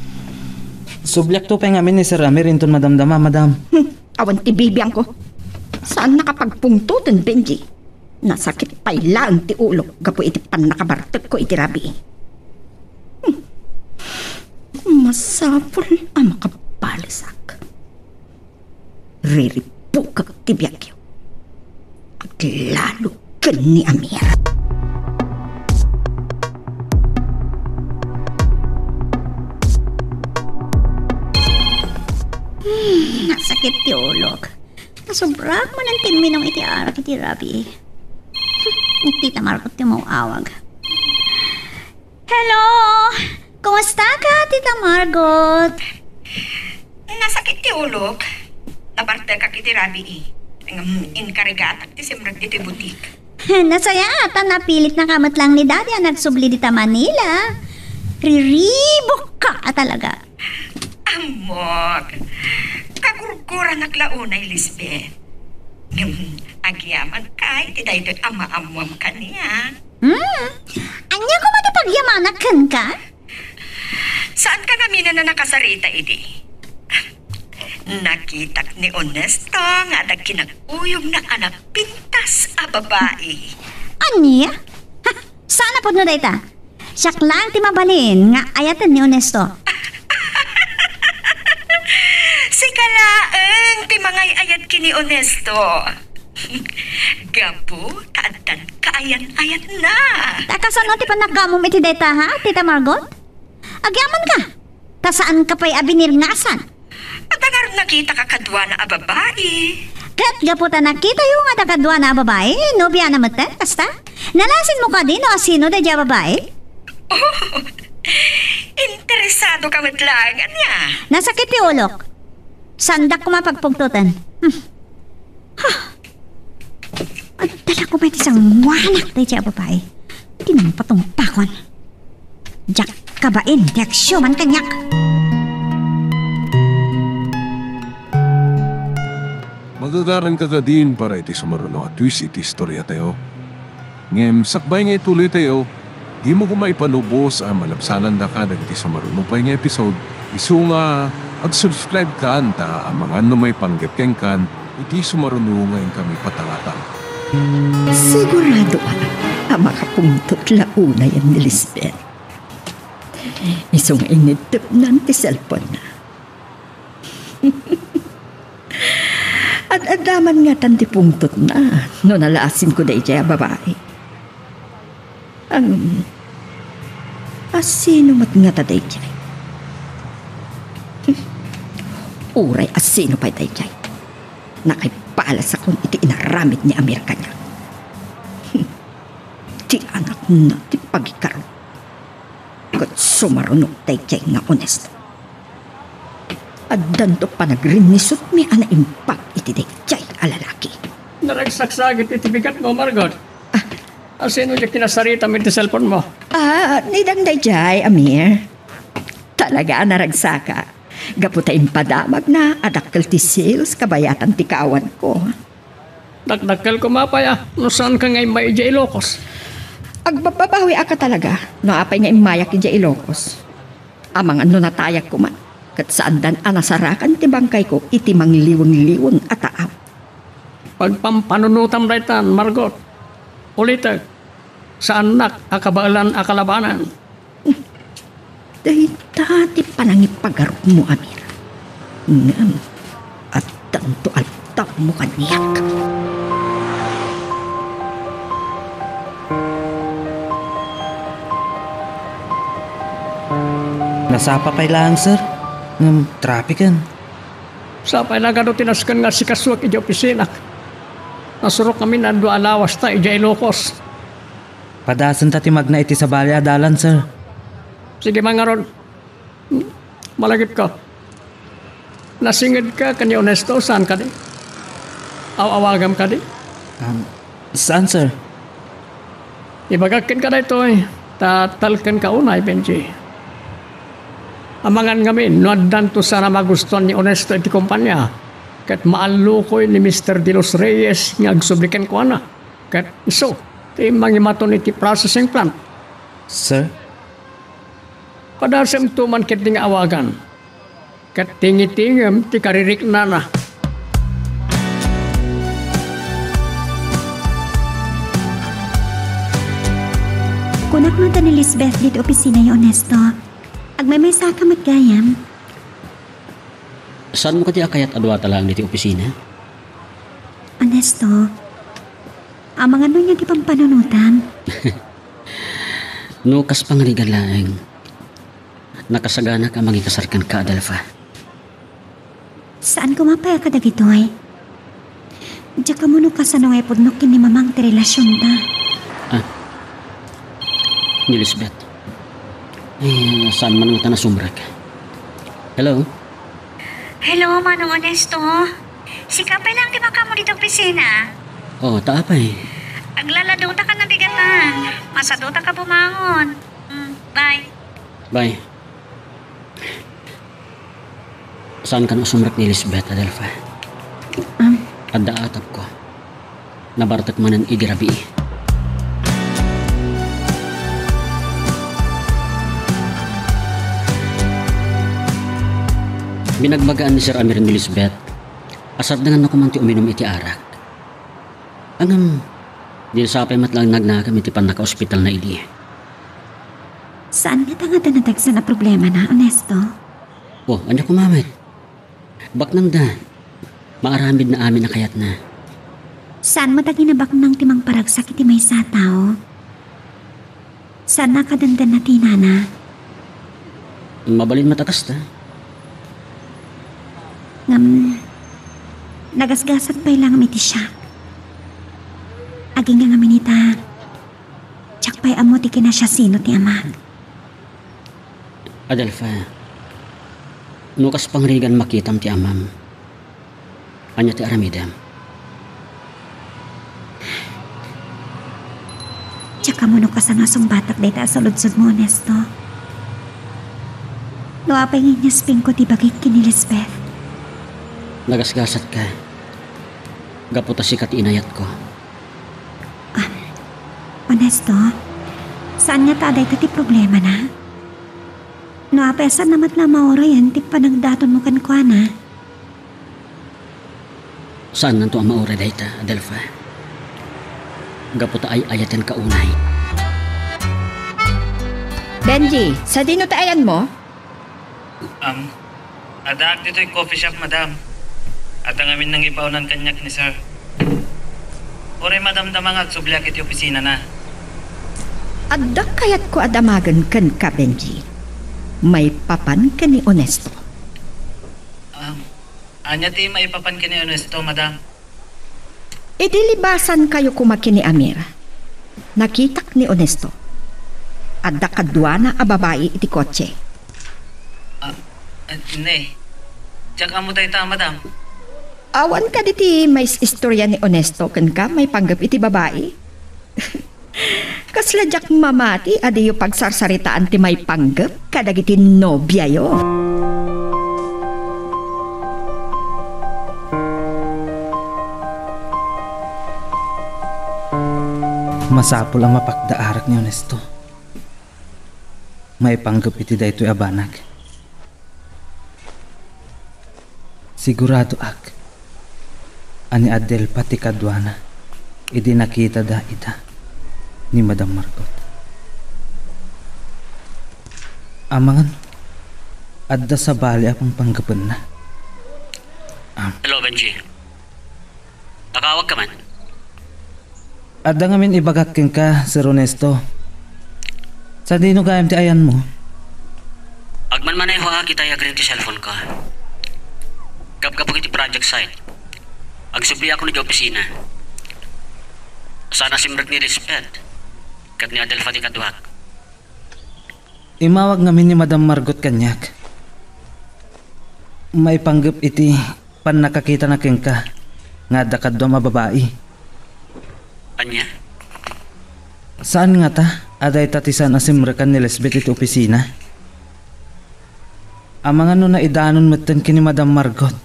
subliakto pay ngamin ni Sir Amir inton madamdama, madam. Hmm, awan ti bibiangko. Saan nakapagpungtoten, Benji? Nasakit pay laeng ti ulok gapu iti pannakabartekko iti rabii. Hmm. Masapul a makabalesak. Riribukak ti biagyo. Aglalo ken ni Amir. Hmm, nasakit ti ulok. Nasobrak manen ti imminum iti arak iti rabii. Hmm, ni Tita Margot ti umaw-awag. Hello! Kumusta ka, Tita Margot? Nasakit ti ulok. Nabartekak iti rabii. Ngem inkarigatak ti simrek iti butik. Nasayaat a napilitnaka met laeng ni Daddy a nagsubli dita Manila. Riribukka a talaga. Ammok. Kagurguranak la unay, Lisbeth. Ngem, agyamanka iti daytoy a maammuam kaniak. Hmm? Ania koma ti pagyamanak kenka? Saanka ngaminen a nakasarita idi? Nakitak ni Onesto nga adda kinakuyogna a napintas a babai. Ania? Ha, saan a pudno dayta? Siak laeng ti mabalin nga ayaten ni Onesto. Sika laeng ti mangay-ayat ken ni Onesto. Gapu ta addan kaayan-ayatna. Ta kasano ti pannakaamum iti dayta, ha, Tita Margot? Agyamanka, ta saanka pay a binirngasan. Adda ngarud nakitaka kaduana a babai. Ket gapu ta nakitayo nga adda kaduana a babai, nobiana metten, kasta? Nalasinmo kadi no asino daydiay a babai? Oh, interesado ka met laeng, ania? Nasakit ti ulok. Saandak koma pagpungtoten. Hmm. Ha? Adda la koma iti Sanguanak daydiay a babai. Ti nangpatungpakon. Diak kabain ti agsiuman kaniak. Magagaranka kadin para iti sumaruno a twist iti istoriatayo. Ngem sakbay nga ituloytayo, dimo koma ipanubos a malabsanandaka dagiti sumaruno pay nga episode, isu nga ag-subscribe kan ta amangan no maipanggep kenkan iti sumaruno nga inkami patangatang. Sigurado a, a makapungtot la unayen ni Lisbeth. Isu nga inidtepnan ti cellphone-na. Ad-adda man ngatan ti pungtotna no nalaasingko daydiay a babai. Ang, a sino met ngata daydiay? Uray a sino pay daydiay, nakaipalasakon iti inaramid ni Amir kaniak. Ti anakna ti pagikaro. Ket sumarunok daydiay nga Onesto. Addanto panagrinnisutmi a naimbag iti daydiay a lalaki. Naragsaksakit iti bigatmo, Margot. Ah. Asino diay kinasaritam iti cellphone-mo? Ah, ni Dang daydiay, Amir. Talaga a naragsaka. Gapu ta impadamagna a dakkel ti sales kabayatan ti kawanko. Dakdakkel koma pay a no saanka nga immay idiay Ilocos. Agbabbabawiaka talaga no apay nga immayak idiay Ilocos. Amangan no natayag koma, ket saandan a nasarakan ti bangkayko iti mangliwengliweng a taaw. Pagpampanunotam daytan, Margot. Ulitek, saannak a kabaelan a kalabanan. Dayta ti panangipagarupmo, Amir. Ngem, addanto aldaw mo kaniak. Nasapa pay laeng, sir. Ngem, trapiken. Sapay la kano ti nasken nga asikasuek idiay opisinam. Nasurok ngamin a dua a lawasta idiay Ilocos. Padasenta ti magna iti sabali a dalan, sir. Sige, mangarod. Malagipko. Nasingedka ken ni Onesto, saan kadi? Aw-awagam kadi? Um, saan, sir? Ibagak kenka daytoy, ta talkenka unay, Benji. Amangan ngamin no addanto saan a magustuan ni Onesto iti kompania, ket maallukoy ni Mister De Los Reyes nga agsubli kenkuana. Ket isu ti mangimaton iti processing plant. Sir? Padasemto man ketdi nga awagan. Ket tingitingem ti kaririknana. Kunak no adda ni Lisbeth ditoy opisina, Onesto. Agmaymaysaka met gayam. Saanmo kadi a kayat a duata laeng ditoy opisina? Onesto, amangan no ania ti pampanunotam? No kas pangarigan laeng, nakasaganak a mangikasar kenka, Adelfa. Saan koma pay a kadagitoy. Diak ammo no kasano nga ipudno ken ni Mamang ti relasionta. Ah. Ni Lisbeth. Eh, saan man ngata nasumrek? Hello? Hello, Manong Onesto. Sika pay laeng ti makaammo ditoy opisina? Oh, ta apay? Aglaladota ka nabigatan. Masadota ka bumangon. Mm, bye. Bye. Saan kano sumrek ni Lisbeth, Adelfa? Um. Adda atapko. Nabartek manen idi rabii. Binagbagaan ni Sir Amir ni Lisbeth a sardenganna koman ti uminum iti arak. Ngem, di sapay met laeng nagnakam iti pannakaospitalna idi. Saan ngata nga adda nadagsan a problemana, Onesto? Oh, ania koma met? Baknangda. Maaramidna amin a kayatna. Saan met a kinabaknang ti mangparagsak iti maysa a tao? Saan a kadandanna ti inana? Mabalin met a kasta. Ngem, nagasgasat pay laeng iti siak. Agingga ngamin ita, diak pay ammo ti kinasiasino ti amak. Adelfa, no kas pangrigan makitam ti amam, ania ti aramidem? Kamuno kasano a sungbatak dayta a saludsodmo, Ernesto? No apay nga inyaspingko ti bagik ken ni Lisbeth? Nagasgasatka gapu ta sika ti inayatko. Ah, Ernesto, saan ngata a dayta ti problemana? No apay a saanna met la a maurayen ti panagdatonmo kenkuana? Saannanto a mauray dayta, Adelfa. Gapu ta ay-ayatenka unay. Benji, sadino ti ayanmo? Um, addaak ditoy coffee shop, madam. Adda ngamin nangibaonan kaniak ni sir. Uray madamdama nga agsubliak iti opisinana. Adda kayatko a damagen kenka, Benji. Maipapan ken ni Ernesto. Um, Ania ti maipapan ken ni Ernesto, madam? Idi libasankayo koma ken ni Amir, nakitak ni Ernesto. Adda kaduana a babai iti kotse. Ah, ah, ne. Diak ammo dayta, madam. Awan kadi ti maistorya ni Ernesto kenka maipanggep iti babai? Kasla diak mamati a diyo pagsarsaritaan ti maipanggep kadagiti nobiayo. Masapul a mapakdaarak ni Ernesto. Maipanggep iti daytoy a banag. Siguradoak a ni Adelfa ti kaduana idi nakitada ida ni Madam Margot. Amangan, adda sabali a pangpanggepenna. Am. Hello, Benji. Nakawag ka man? Adda ngamin ibagak kenka, Sir Ernesto. Sadino gayam ti ayanmo? Agmanmanehoak itay agring ti cellphone ko. Gapgapu iti project site, agsubliak idiay opisina. Saan a simrek ni Lisbeth ket ni Adelfa ti kaduak. Immawag ngamin ni Madam Margot kaniak. Maipanggep iti pannakakitana kenka nga adda kaduam a babai. Ania? Saan ngata a dayta ti saan a simrekan ni Lisbeth iti opisina? Amangan no naidanon metten ken ni Madam Margot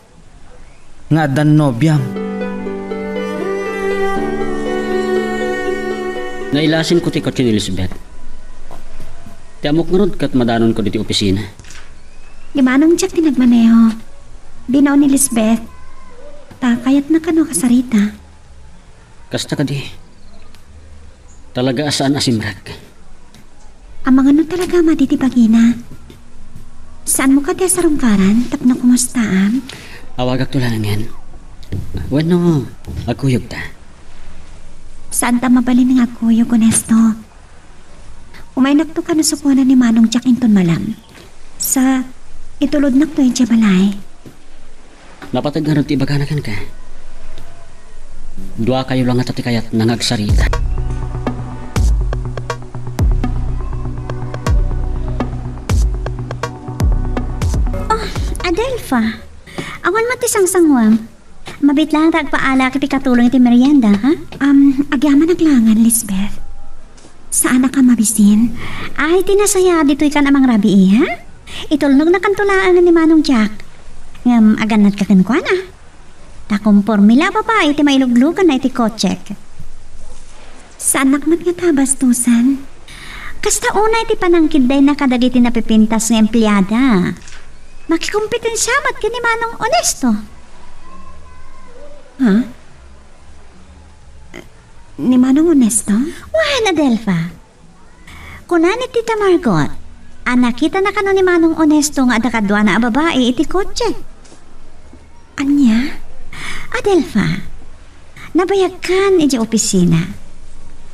nga addan nobiam. Nailasinko ti kotse ni Lisbeth. Ti ammok ngarud ket madanonko ditoy opisina. Ni Manong Jack ti nagmaneho. Binaon ni Lisbeth. Ta kayatna kano kasarita. Kasta kadi. Talaga a saan a simrek. Amangan no talaga madi ti bagina. Saanmo kadi a sarungkaran tapno kumustaam? Awagakto laengen. Wenno, agkuyogta? Saanta mabalin nga agkuyog, Ernesto. Umaynakto kano sukuanan ni Manong Jack inton malam. Sa, itulodnakto idiay balay. Napateg ngarud ti ibagana kenka. Duakayo la ngata ti kayatna nga agsarita. Oh, Adelfa. Awan met ti sangsanguam. Mabiit laeng ta agpaalak iti katulong iti merienda, ha? Um, agyamanak laengen, Lisbeth. Saanak a mabisin. Ay, ti nasayaat ditoy kan a mangrabii, ha? Itulnognakanto laeng ni Manong Jack. Ngem agannatka kenkuana. Ta kompormi la a babai ti mailugluganna iti kotsek. Saanak met ngata a bastosan. Kasta unay ti panangkiddayna kadagiti napipintas nga empleada. Makikompetensia met ken ni Manong Ernesto. Ha? Ni Manong Ernesto? Wen, Adelfa. Kuna ni Tita Margot a nakitana kano ni Manong Ernesto nga adda kaduana a babai iti kotse. Ania? Adelfa, nabayagkan idiay opisina.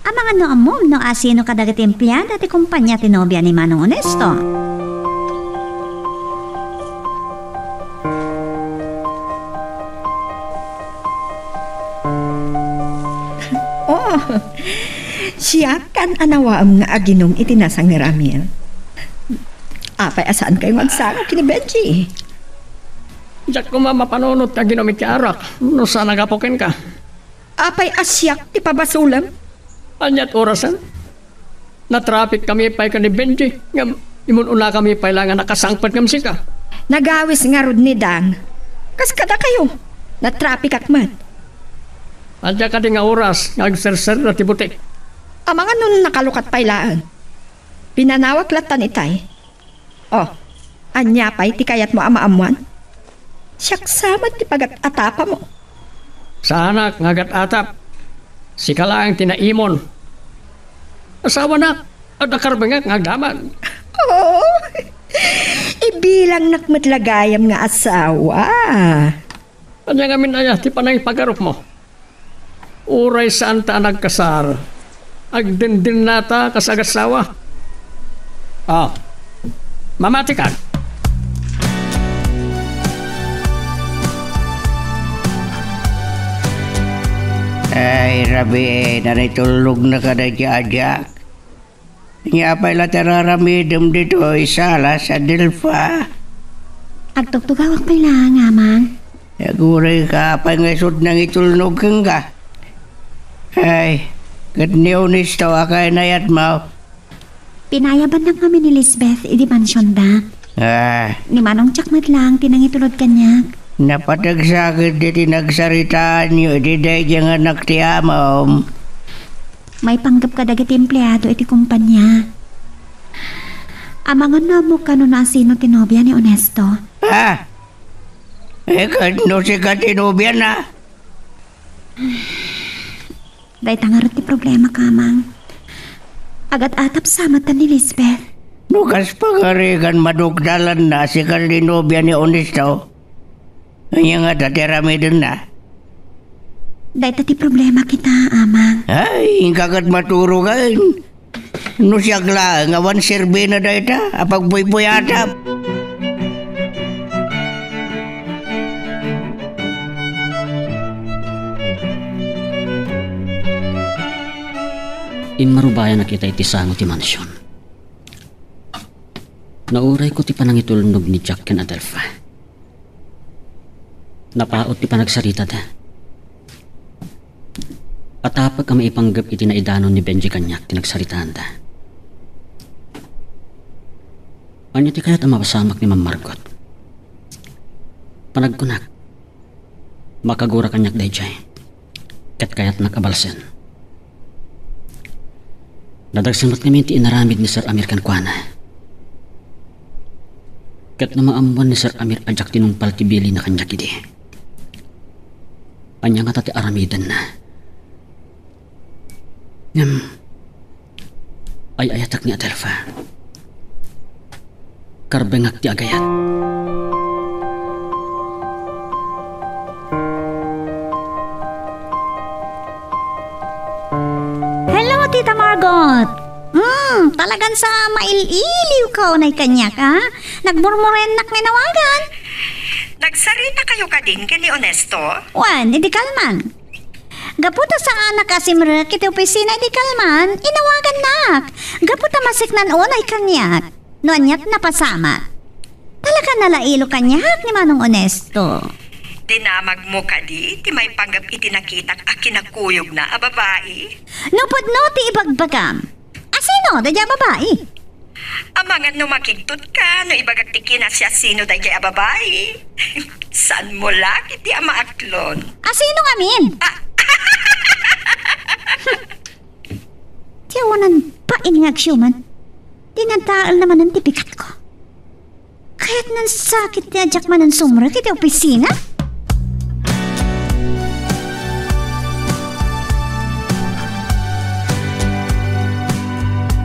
Amangan no ammom no asino kadagiti empleada ti kompania ti nobia ni Manong Ernesto. Oh, siakkan a nawaem nga aginum iti nasangir a Amir. Apay a saankayo nga agsango ken ni Benji? Diak koma mapanunot nga aginum iti arak no saan a gapu kenka. Apay a siak ti pabasolem? Aniat orasen? Natraffic kami pay ken ni Benji, ngem imun-unakami pay la nga nakasangpet ngem sika. Nagawis ngarud ni Dan. Kas kadakayo, natraffic-ak met. Adda kadi nga oras nga agserserda ti butik. Amangan no nakalukat pay laeng. Pinanawak lattan itay. Oh, ania pay ti kayatmo a maammuan? Siak sa met ti pagat-atapmo. Saanak nga agat-atap. Sika laeng ti naimon. Asawanak, adda karbengek nga agdamag. Oh, ibilangnak met la gayam nga asawa. Ania ngamin aya ti panangipagarupmo? Uray saanta a nagkasar, agdindinata kas agassawa. Ah, mamatikan. Ay, rabii, nanitulnog na kada diak. Ania pay la ti ar-aramidem ditoy sala, Adelfa? Agtugtugawak pay laeng, Amang. Aguray ka pay nga isut' nangitulnog kenka. Ay, ket ni Onesto a kainayatmo? Pinayabannak ngamin ni Lisbeth idi mansionda. Ah. Ni Manong Jack met laeng ti nangitulod kaniak. Napateg sa ket ditoy nagsaritaanyo idi daydiay nga anak ti amom. Maipanggep kadagiti empleado iti kompania. Amangan no ammok kano no asino ti nobia ni Onesto? Ah! Eh, ket no sika ti nobiana? Dayta ngarud ti problema, Amang. Agat-atap sa met ni Lisbeth. No kas pangarigan madukdalanna, sika ti nobia ni Onesto. Ania ngata ti aramidenna? Dayta ti problema kita, Amang. Ay, inka ket maturogen. No siak laeng, awan serbina dayta a pagbuybuyatam. Immarubayan a kita iti sango ti mansion. Naurayko ti panangitulnog ni Jack ken Adelfa. Napaut ti panagsaritada. Atapek a maipanggep iti naidanon ni Benji kaniak ti nagsaritaanda. Ania ti kayat a mapasamak ni Ma'am Margot? Panagkunak, makagura kaniak daydiay, ket kayatnak a balsen. Nadagsen met ngamin ti inaramid ni Sir Amir kenkuana. Ket no maammuan ni Sir Amir a diak tinungpal ti bilina kaniak idi, ania ngata ti aramidenna? Ngem, ay-ayatek ni Adelfa. Karbengak ti agayat. Hello, Tita Margot! Hmm, talagan sa mail-iliwka unay kaniak, a? Nagmurmurennak nga inawagan. Nagsaritakayo kadin ken ni Onesto? Wen, idi kalman. Gapu ta saanak a simrek iti opisina idi kalman, inawagannak. Gapu ta masiknan unay kaniak. No aniat napasamak. Talaga nalailo kaniak ni Manong Onesto. Dinamagmo kadi ti maipanggep iti nakitak a kinakuyogna a babai? No pudno ti ibagbagam. Asino daydiay a babai? Amangan no makigtotka no ibagak ti kinasiasino daydiay a babai. Saanmo la ketdi a maaklon? Asino ngamin? Ah. Ti awanan bain nga agsiuman. Dinadaelna manen ti pikatko. Kayatnan sakit ti a diak manen sumrek iti opisina.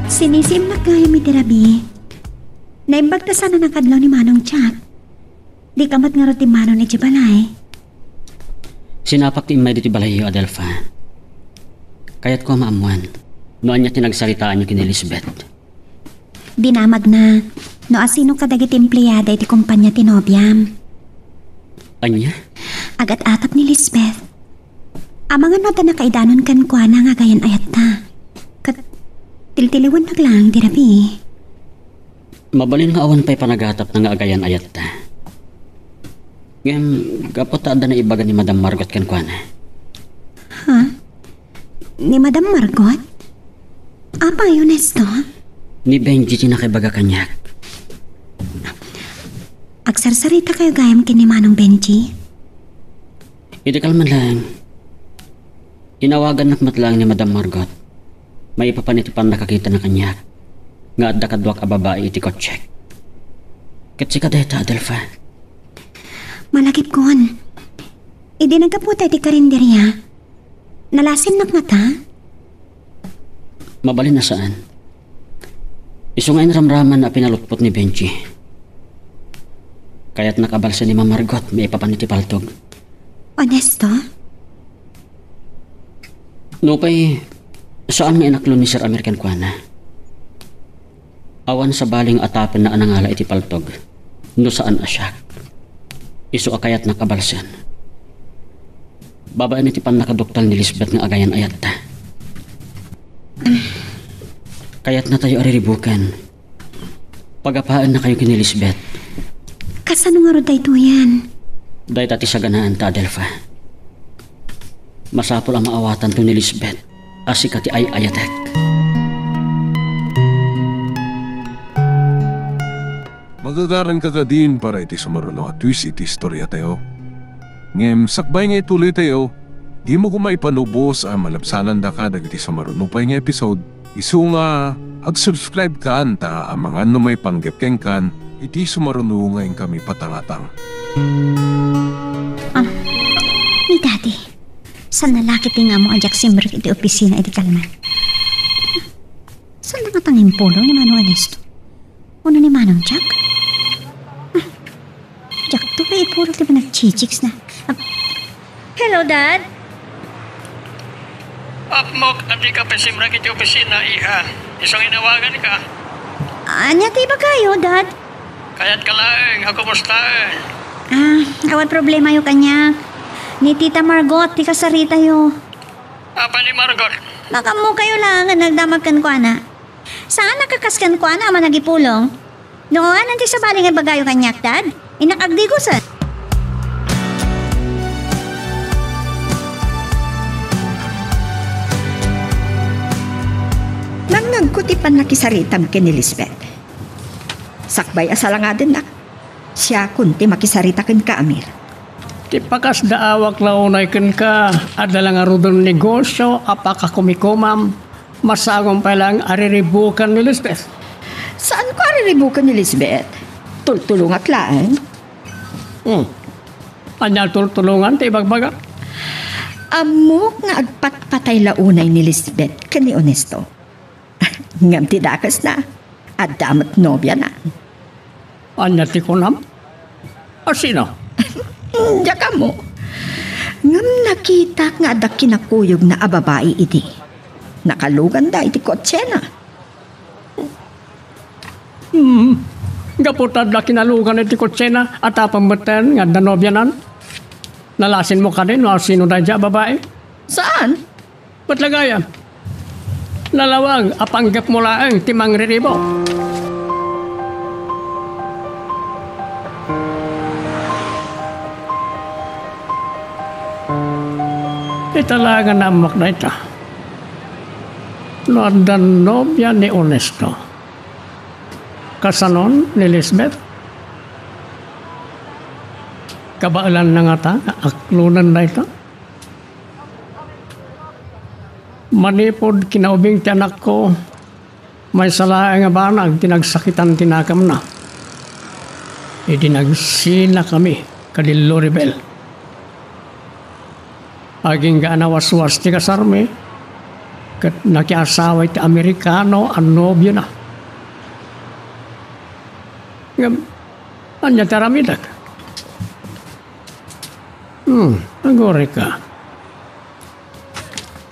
Sinisimnak gayam iti rabii. Naimbag ta saan a nakadlaw ni Manong Jack. Dika met ngarud timmanon idiay balay. Sinapak ti immay ditoy balayyo, Adelfa. Kayatko a maammuan no ania ti nagsaritaanyo ken ni Lisbeth. Dinamagna no asino kadagiti empleada iti kompania ti nobiam. Ania? Agat-atap ni Lisbeth. Amangan no adda nakaidanon kenkuana nga agayan-ayatta. Ket tiltiliwennak laeng ti rabii. Mabalin nga awan pay panagatapna nga agayan-ayatta. Ngem, gapu ta adda naibaga ni Madam Margot kenkuana. Ha? Ni Madam Margot? Apay, Ernesto? Ni Benji ti nakibaga kaniak. Agsarsarita kayo gayam ken ni Manong Benji? Idi kalman laeng, inawagannak met laeng ni Madam Margot maipapan iti pannakakitana kaniak nga adda kaduak a babai iti kotsek. Ket sika dayta, Adelfa. Malagipkon. Idi naggaputa iti karinderia, nalasinnak ngata? Mabalin a saan. Isu nga inramraman a pinalutpot ni Benji. Kayatnak a balsen ni Ma'am Margot maipapan iti paltog. Ernesto? Nupay, saan nga inaklon ni Sir Amir kenkuana. Awan sabali nga atapenna a nangala iti paltog no saan a siak. Isu a kayatnak a balsen. Babaen iti pannakaduktal ni Lisbeth nga agayan-ayatta. Kayatnatayo a riribuken. Pagapaennakayo ken ni Lisbeth. Kasano ngarud daytoyen? Dayta ti saganaanta, Adelfa. Masapul a maawatanto ni Lisbeth a sika ti ay-ayatek. Magagaranka kadin para iti sumaruno a twist iti istoriatayo. Ngem sakbay nga ituloytayo, dimo koma ipanubos a malabsanandaka dagiti sumaruno pay nga episode. Isu nga ag-subscribe kan ta amangan no maipanggep kenkan iti sumaruno nga inkami patangatang. Ah, ni Daddy, saan a la ket nga ammo a diak simrek iti opisina idi kalman. Saan la ngata nga impulong ni Manong Ernesto? Wenno ni Manong Jack? Ah, diakto pay ipulong ti panagchichiksna. Ah, hello, Dad? Ammok a dika pay simrek iti opisina, iha. Isu nga inawaganka. Ania ti ibagayo, Dad? Kayatka laeng a kumustaen. Ah, awan problemayo kaniak. Ni Tita Margot ti kasaritayo. Apay ni Margot? Makaammokayo laeng a nagdamag kenkuana. Saan a kakas kenkuana a managipulong. No awanan ti sabali nga ibagayo kaniak, Dad, innak agdigosen. Nangngegko ti pannakisaritam ken ni Lisbeth. Sakbay a salangadennak, siakon ti makisarita kenka, Amir. Ti pakasdaawak la unay kenka, adda la ngaruden negosio a pakakumikomam, masangom pay laeng a riribukan ni Lisbeth. Saanko a riribukan ni Lisbeth? Tultulongak laeng. Hmm. Ania a tultulongan ti ibagbagak? Ammok nga agpatpatay la unay ni Lisbeth ken ni Ernesto. Ngem ti dakesna, adda met nobiana. Ania ti kunam? A sino? Diak ammo. Ngem nakitak nga adda kinakuyogna a babai idi. Nakaluganda iti kotsena. Hmm. Gapu ta adda kinaluganda iti kotsena, a tapno metten nga adda nobiana. Nalasinmo kadi no asino daydiay a babai? Saan? Met la gayam. Nalawag a panggepmo laeng ti mangriribo. Ita laeng a naammoak dayta. No adda nobia ni Ernesto, kasanon ni Lisbeth? Kabaelanna ngata nga aklonen dayta? Manipud kinaubing ti anakko, maysa laeng a banag ti nagsakitan ti nakemna idi nagsinakami kadi Loribel. Agingga a nawaswas ti kasarmi ket nakiasawa iti Amerikano a nobiona. Ngem, ania ti aramidek? Hmm, agurayka.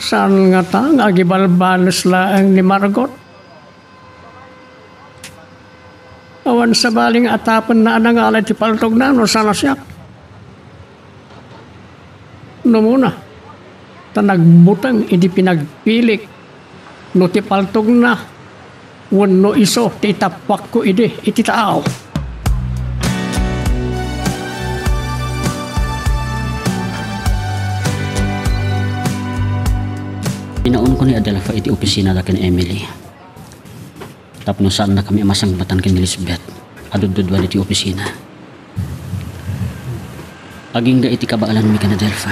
Saan ngata nga agibalbales laeng ni Margot? Awan sabali nga atapenna a nangala iti paltogna no saan a siak. No umuna, ta nagbuteng idi pinagpilik no ti paltogna wenno isu ti itappuakko idi iti taaw. Pinaunko ni Adelfa iti opisina da ken Emily. Tapno saannakami a masangbatan ken ni Lisbeth a duddudua iti opisina. Agingga iti kabaelanmi ken Adelfa.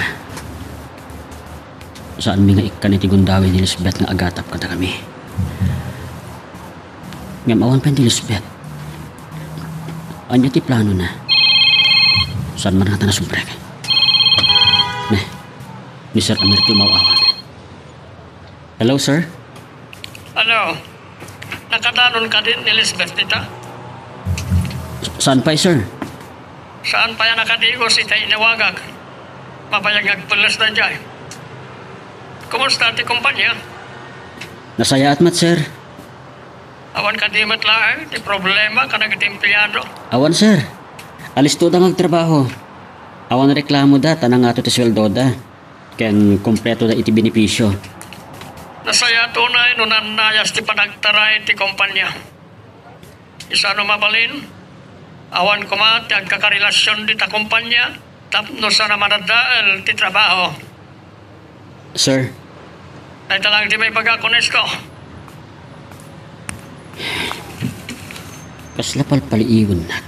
Saanmi nga ikkan iti gundaway ni Lisbeth nga agatap kadakami. Ngem awan pay ni Lisbeth. Ania ti planona? Saan man ngata nasubrek? Ne, ni Sir Amir ti umaw-awag. Hello, sir? Ano? Nakadanon kadi ni Lisbeth dita? Saan pay, sir? Saan pay a nakadigos iti inawagak? Mabayag nga agpellasda idiay. Kumusta ti kompania? Nasayaat met, sir. Awan kadi met laeng ti problema kadagiti empleado? Awan, sir. Alistoda nga agtrabaho. Awan reklamoda ta nangato ti sueldoda ken kompletoda iti benepisio. Nasayaat unay no naannayas ti panagtaray ti kompania. Isuna no mabalin, awan koma ti agkakarelasion dita kompania tapno saan a madadael ti trabaho. Sir. Dayta lang ti maibagak, Onesto. Kasla palpaliiwennak.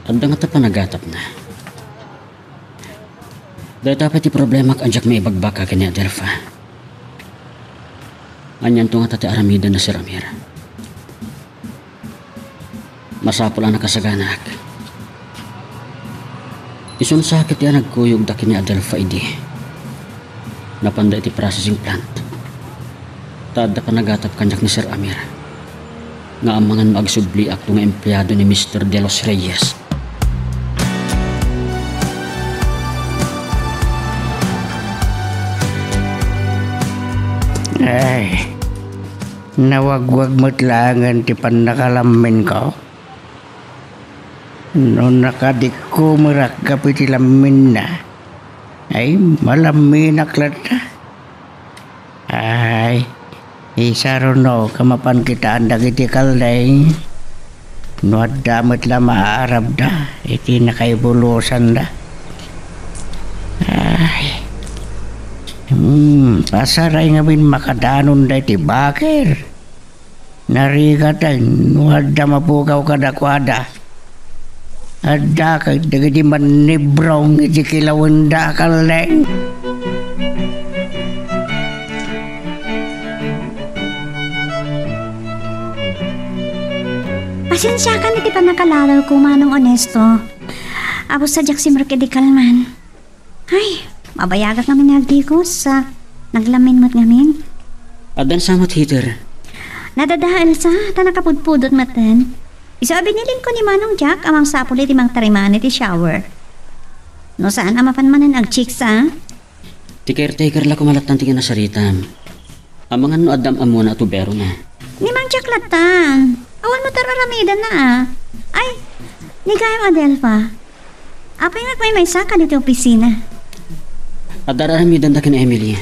Adda ngata panagatapna. Dayta pay ti problemak a diak maibagbaka ken ni Adelfa. Anianto ngata ti aramiden ni Sir Amir? Masapul a nakasaganaak. Isun sa ket ti a nagkuyogda ken ni Adelfa idi napanda iti processing plant. Ta adda panagatap kaniak ni Sir Amir nga amangan no agsubliakto nga empleado ni Mister De Los Reyes. Ay, nawagwag met laengen ti pannakalamminko. No nakadikkumerak gapu iti lamminna, ay, malamminak latta. Ay, isarunok a mapan kitaan dagiti kaldeng. No adda met la maarabda iti nakaibulosanda. Ay, hmm, pasaray ngamin makadanonda iti baker. Narigat no adda mapukaw kadakuada. Adda ket dagiti mannibrong iti kilawenda a kaldeng. Pasensiakan iti pannakalalawko, Manong Onesto. Apo, sadiak simrek idi kalman. Ay, mabayagak ngamin nga agdigos, a, naglammin met ngamin. Addan sa met heater? Nadadael sa, ta nakapudpudot metten. Isu a binilinko ni Manong Jack a mangsapul iti mangtariman iti shower. No saan a mapan manen agchiksa? Ti caretaker la koma lattan ti kinasaritam. Amangan no adda am-ammona a tuberona. Ni Mang Jack lattan. Awan met ar-aramidenna, a. Ay, ni gayam Adelfa. Apay nga agmaymaysa ka ditoy opisina? Adda ar-aramidenda ken Emily.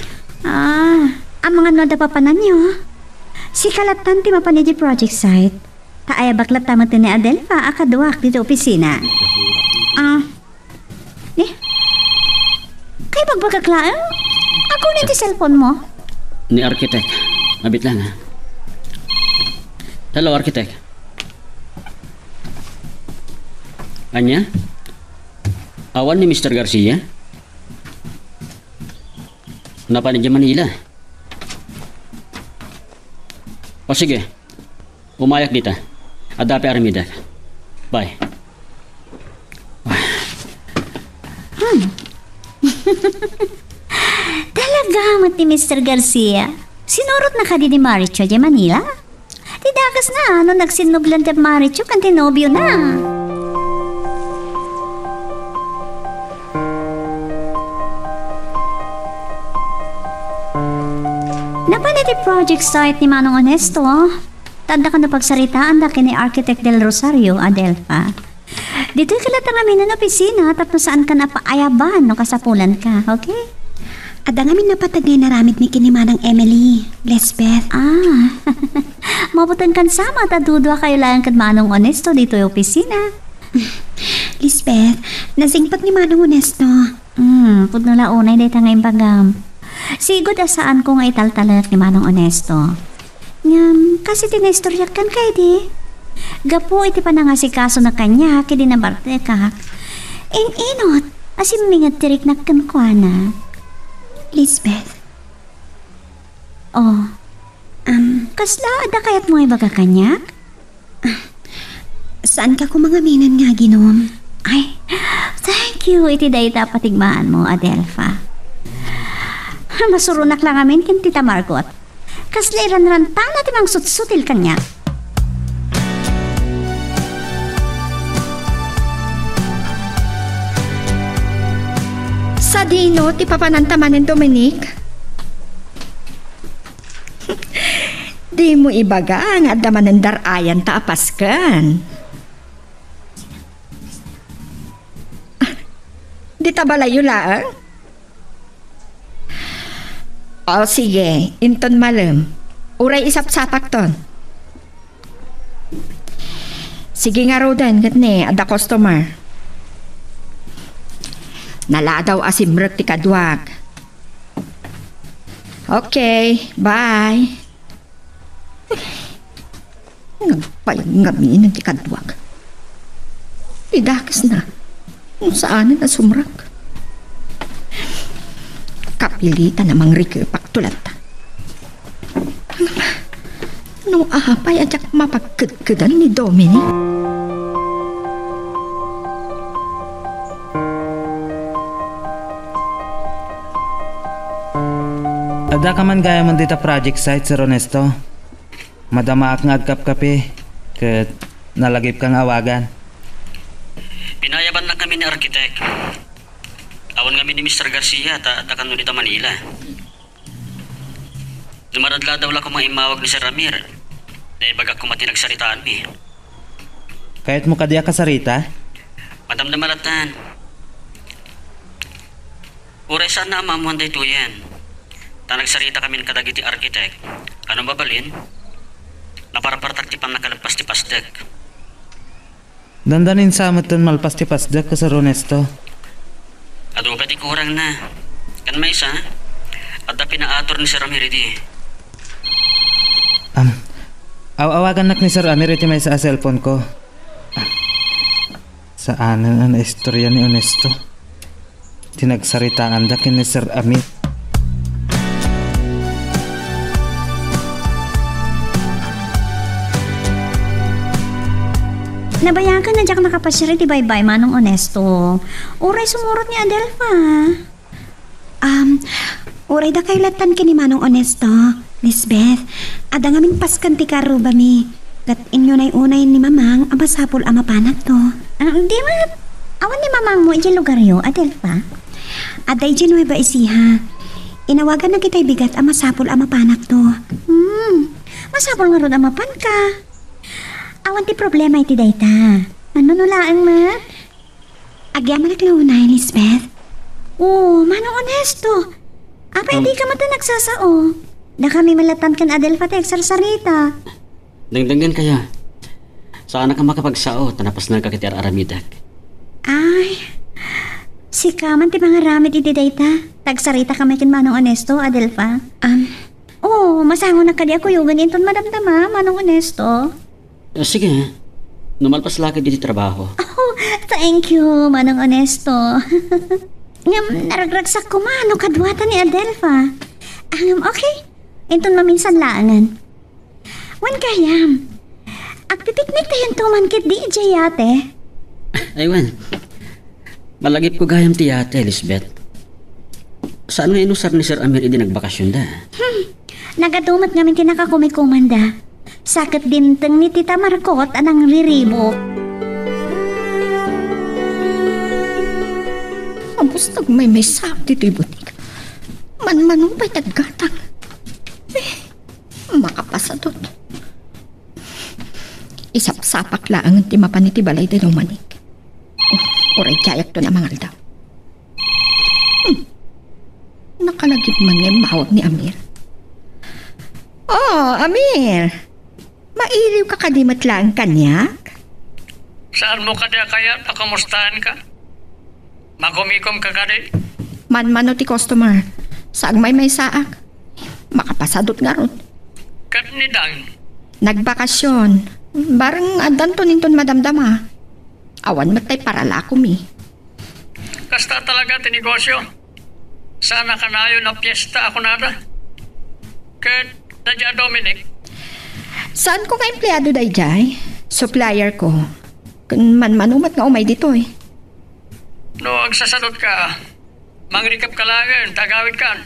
A, amangan no adda papananyo. Sika lattan ti mapan idiay project site. Ta ayabak latta met ni Adelfa a kaduak ditoy opisina. A, Ni? Kaibagbagak laeng? Agunin ti cellphone mo? Ni Architect. Abit lang, a. Hello, Architect. Ania? Awan ni Mister Garcia? Napan idiay Manila. O sige. Umayak dita. Adda pay aramidek. Bye. Hmm. Talaga met ni Mister Garcia. Sinurotna kadi ni Maricho idiay Manila? Ti dakesna no nagsinnublan ti Maricho ken ti nobiona. Napan iti project site ni Manong Onesto. Ta adda kano pagsaritaanda ken ni Architect Del Rosario, Adelfa. Ditoy ka latta ngamin a opisina tapno saankan a paayaban no kasapulanka, okay? Adda ngamin napateg nga inaramidmi ken ni Manang Emily, Lisbeth. A. Mabutingkan sa met a duduakayo laeng ken Manong Onesto ditoy opisina. Lisbeth, nasingpet ni Manong Onesto. Hmm, pudno la unay dayta nga imbagam. Sigud a saanko nga italtalek ni Manong Onesto. Ngem, kas iti naistoriak kenka idi, gapu iti panangasigasona kaniak idi nabartekak, in-inut a simminged ti riknak kenkuana. Lisbeth. Oh. Am, kasla adda kayatmo nga ibaga kaniak? Ah, saanka koma ngamin nga aginom? Ay, thank you iti dayta a patigmaanmo, Adelfa. Masuronak la ngamin ken Tita Margot. Kasla iranrantana ti mangsutsutil kaniak. Sadino ti papananta manen, Dominic? Dimo ibaga nga adda manen dar-ayanta a pasken. Dita balayyo laeng? O, sige, inton malem. Uray isapsapakton. Sige ngaruden, ket ni, adda customer. Naladaw a simrek ti kaduak. Okay, bye. Nagpayag ngamin ti kaduak. Idakesna. No saanen a sumrek. Kapilitan a mangrikepak to latta. No apay a diak mapagkedkedan ni Dominic? Addaka man gayam dita project site, Sir Ernesto? Madamaak nga agkapkape, ket nalagipka nga awagan. Pinayabannak ngamin ni arkitek. Awan ngamin ni Mister Garcia ta adda kano dita Manila. No maradladaw la koma immawag ni Sir Amir, naibagak koma ti nagsaritaanmi. Kayatmo kadi a kasarita? Madamdama lattan. Uray saanna a maammoan daytoyen. Ta nagsaritakamin kadagiti arkitek. Ano mabalin? Naparpartak ti pannakaleppas ti pasdek. Dandanin sa metten malpas ti pasdek, Sir Ernesto. Adu pay ti kurangna. Kan maysa, adda pinaatur ni Sir Amir idi. Am, aw-awagannak ni Sir Amir iti maysa a cellphone ko. Saanen a naistorya ni Ernesto ti nagsaritaanda ken ni Sir Amir. Nabayagen a diak nakapasiar iti baybay, Manong Ernesto. Uray sumurot ni Adelfa. Um, uray dakayo lattan ken ni Manong Ernesto, Lisbeth, adda ngamin pasken ti karrubami. Ket inyunay-unay ni Mamang a masapul a mapanakto. Ah, di met. Awan ni Mamangmo idiay lugaryo, Adelfa? Adda idiay Nueva Ecija. Inawaganna kitay bigat a masapul a mapanakto. Hmm, masapul ngarud a mapanka. Awan ti problema iti dayta. Mano no laeng met? Agyamanak la unay, Lisbeth. Oh, Manong Ernesto. Apay, um, dika met nagsasao? Dakami met lattan ken Adelfa ti agsarsarita. Dengdenggenka ya. Saanak a makapagsao, ta napasnanka iti ar-aramidek. Ay, sika man ti mangaramid iti dayta. Tagsaritaka met ken Manong Ernesto, Adelfa. Um, Oh, masangonak kadi a kuyogen inton madamdama, Manong Ernesto? Ah, sige. No malpas la ket iti trabaho. Oh, thank you, Manong Ernesto. Ngem, naragragsak koma no kaduata ni Adelfa. Ah, ngem, okay. Inton maminsan laengen. Wen gayam. Agpipiknik tayon tuman ketdi idiay yate. Ay, wen. Malagipko gayam ti yate, Lisbeth. Saan nga inusar ni Sir Amir idi nagbakasionda? Hmm. Nagadu met ngamin ti nakakumikomanda. Sa ket dimteng ni Tita Marcot a nangriribuk. Abus nagmaymaysaak ditoy butik. Manmano pay ti aggatang. Eh, makapasadot. Isapsapak laengen ti mapan iti balay da Dominic. Oh, uray diayakton a mangaldaw. Hmm. Nakalagip man nga immawag ni Amir. Oh, Amir! Mailiwka kadi met laeng kaniak? Saanmo kadi a kayat a kumustaanka? Makumikomka kadi? Manmano ti customer. Saag maymaysaak. Makapasadut ngarud. Ket ni Dan? Nagbakasyon. Bareng addanto inton madamdama. Awan met tay paralakomi. Kasta talaga ti negosyo. Saan a kanayon a fiesta a kunada. Ket daydiay a Dominic? Saanko nga empleado daydiay. Supplier ko. Ken manmano met nga umay ditoy. No agsasadutka, mangrikep ka laeng ta agawidkan.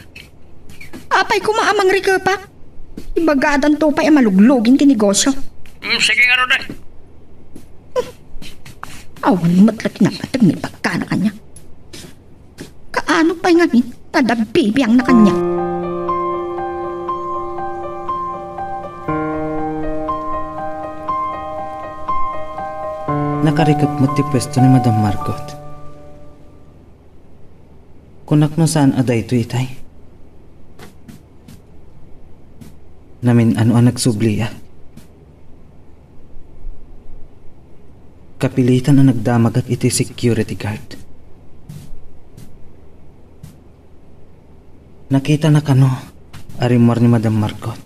Apay koma a mangrikepak? Ibagadanto pay a malugluging ti negosyo. Hmm, sige ngarud, eh. Awan met la ti napateg nga ibagana kaniak. Kaano pay ngamin nga adda bibiangna kaniak? Nakarikep met ti puesto ni Madam Margot. Kunak no saan a daytoy itay. Namin-ano a nagsubliak. Kapilitan a nagdamagak iti security guard. Nakitana kano a rimmuar ni Madam Margot.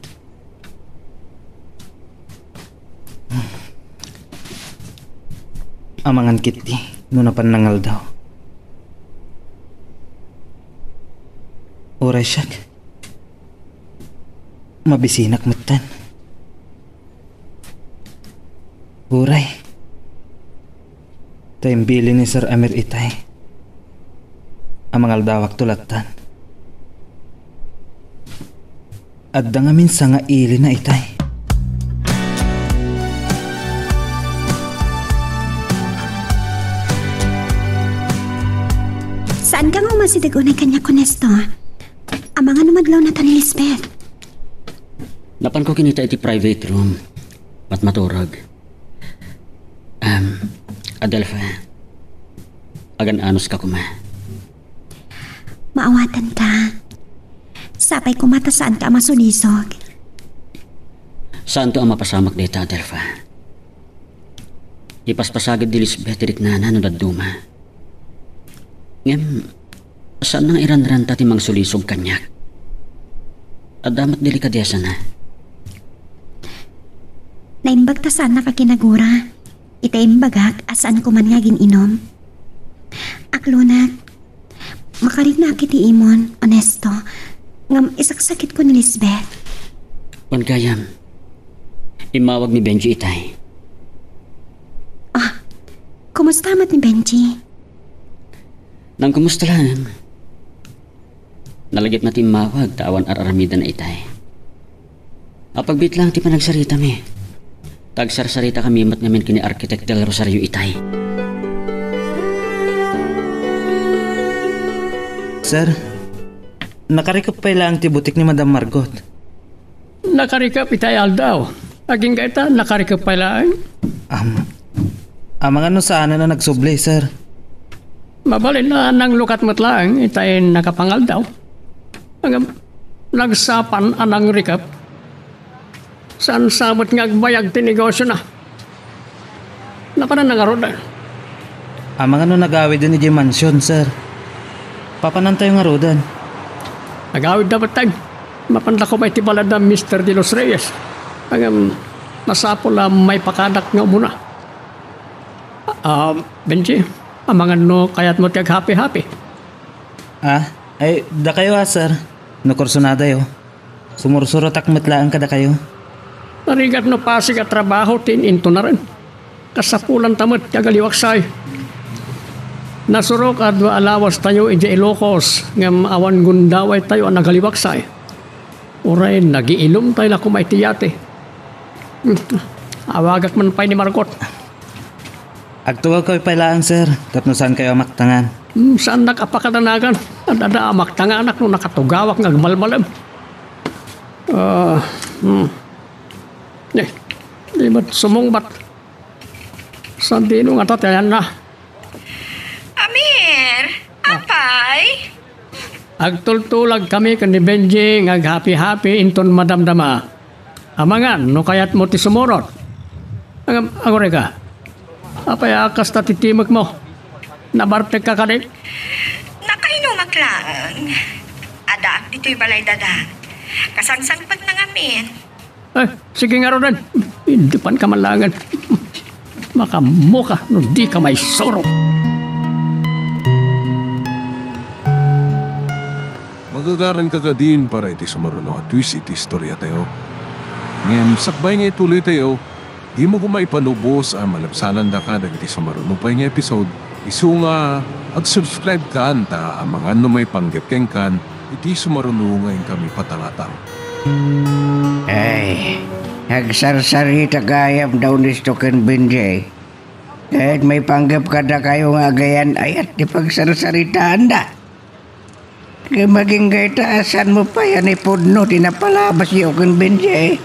Amangan ketdi no napan nangaldaw. Uray siak. Mabisinak metten. Uray. Ta imbilin ni Sir Amir itay a mangaldawakto lattan. Adda ngamin sanga ilina itay. Saanka nga umasideg unay kaniak, Ernesto? Amangan no madlawna ta ni Lisbeth? Napanko kinita iti private room. Matmaturog. Em, Adelfa, agan-anos ka koma. Maawatanka. Sapay koma ta saanka a masulisog. Saanto a mapasamak dayta, Adelfa. Ipaspasagid ni Lisbeth ti riknana no dadduma. Ngem, saan nga iranranta ti mangsulisog kaniak. Adda met delikadesana. Naimbag ta saannak a kinagura. Ita imbagak a saan ko man nga agin-inom. Aklonak, makariknaak iti imon, Ernesto, ngem isaksakitko ni Lisbeth. Wen gayam, immawag ni Benji itay. Ah, kumusta met ni Benji? Nangkumusta laeng. Nalagipna ti immawag ta awan ar-aramidna itay. Apagbiit laeng ti panagsaritami. Ta agsarsaritakami met ngamin ken ni Architect Del Rosario itay. Sir, nakarikep pay laeng ti butik ni Madam Margot. Nakarikep itay aldaw. Agingga ita, nakarikep pay laeng. Am-, amangan no saanen a nagsubli, sir. Mabalin a nanglukat met laeng itay nakapangaldaw. Ngem, nagsapan a nangrikep. Saan sa met nga agbayag ti negosiona. Napanan na ngarud? Amangan no nagawiden idiay mansion, sir. Papanantayo ngaruden? Nagawid da battag. Mapanda koma iti balad da Mister De Los Reyes. Ngem, masapul a maipakadak nga umuna. Ah, Benji, amangan no kayatmo ti aghapi-hapi. Ah, ay, dakayo a, sir. No kursunadayo. Sumursurotak met laeng kadakayo. Narigat no pasig a trabaho ti in-intunaren. Kasapulanta met ti agaliwaksay. Nasurok a dua a lawastayo idiay Ilocos, ngem awan gundawaytayo a nagaliwaksay. Uray nagiilumtay la koma iti yate. Awagak man pay ni Margot. Agtugawkayo pay laeng, sir, tapno saankayo a maktangan. Hmm, saannak a pakadanagan. Ad-adda a maktanganak no nakatugawak nga agmalmalem. Ah, hmm. Eh, di met sumungbat. Sandino ngata ti ayanna? Amir, apay? Agtultulagkami ken ni Benji nga aghapi-hapi inton madamdama. Amangan no kayatmo ti sumurot. Ang-, agurayka. Apay a kasta ti timekmo? Nabartekka kadi? Nakainumak laeng. Addaak ditoy balay, Dada. Kasangsangpetna ngamin. Eh, sige ngaruden. Iddipanka man laengen. Makaammoka no dika maisuro. Magagaranka kadin para iti sumaruno a twist iti istoriatayo. Ngem sakbay nga ituloytayo, dimo koma ipanubos a malabsanandaka dagiti sumaruno pay nga episode, isu nga agsubscribe kan ta amangan no maipanggep kenkan iti sumaruno nga inkami patalata. Ay, agsarsarita gayam da Ernesto ken Benjie. Ket maipanggep kadakayo nga agayan-ayat ti pagsarsaritaanda. Ngem agingga ita, saanmo pay a naipudno ti napalabasyo ken Benjie?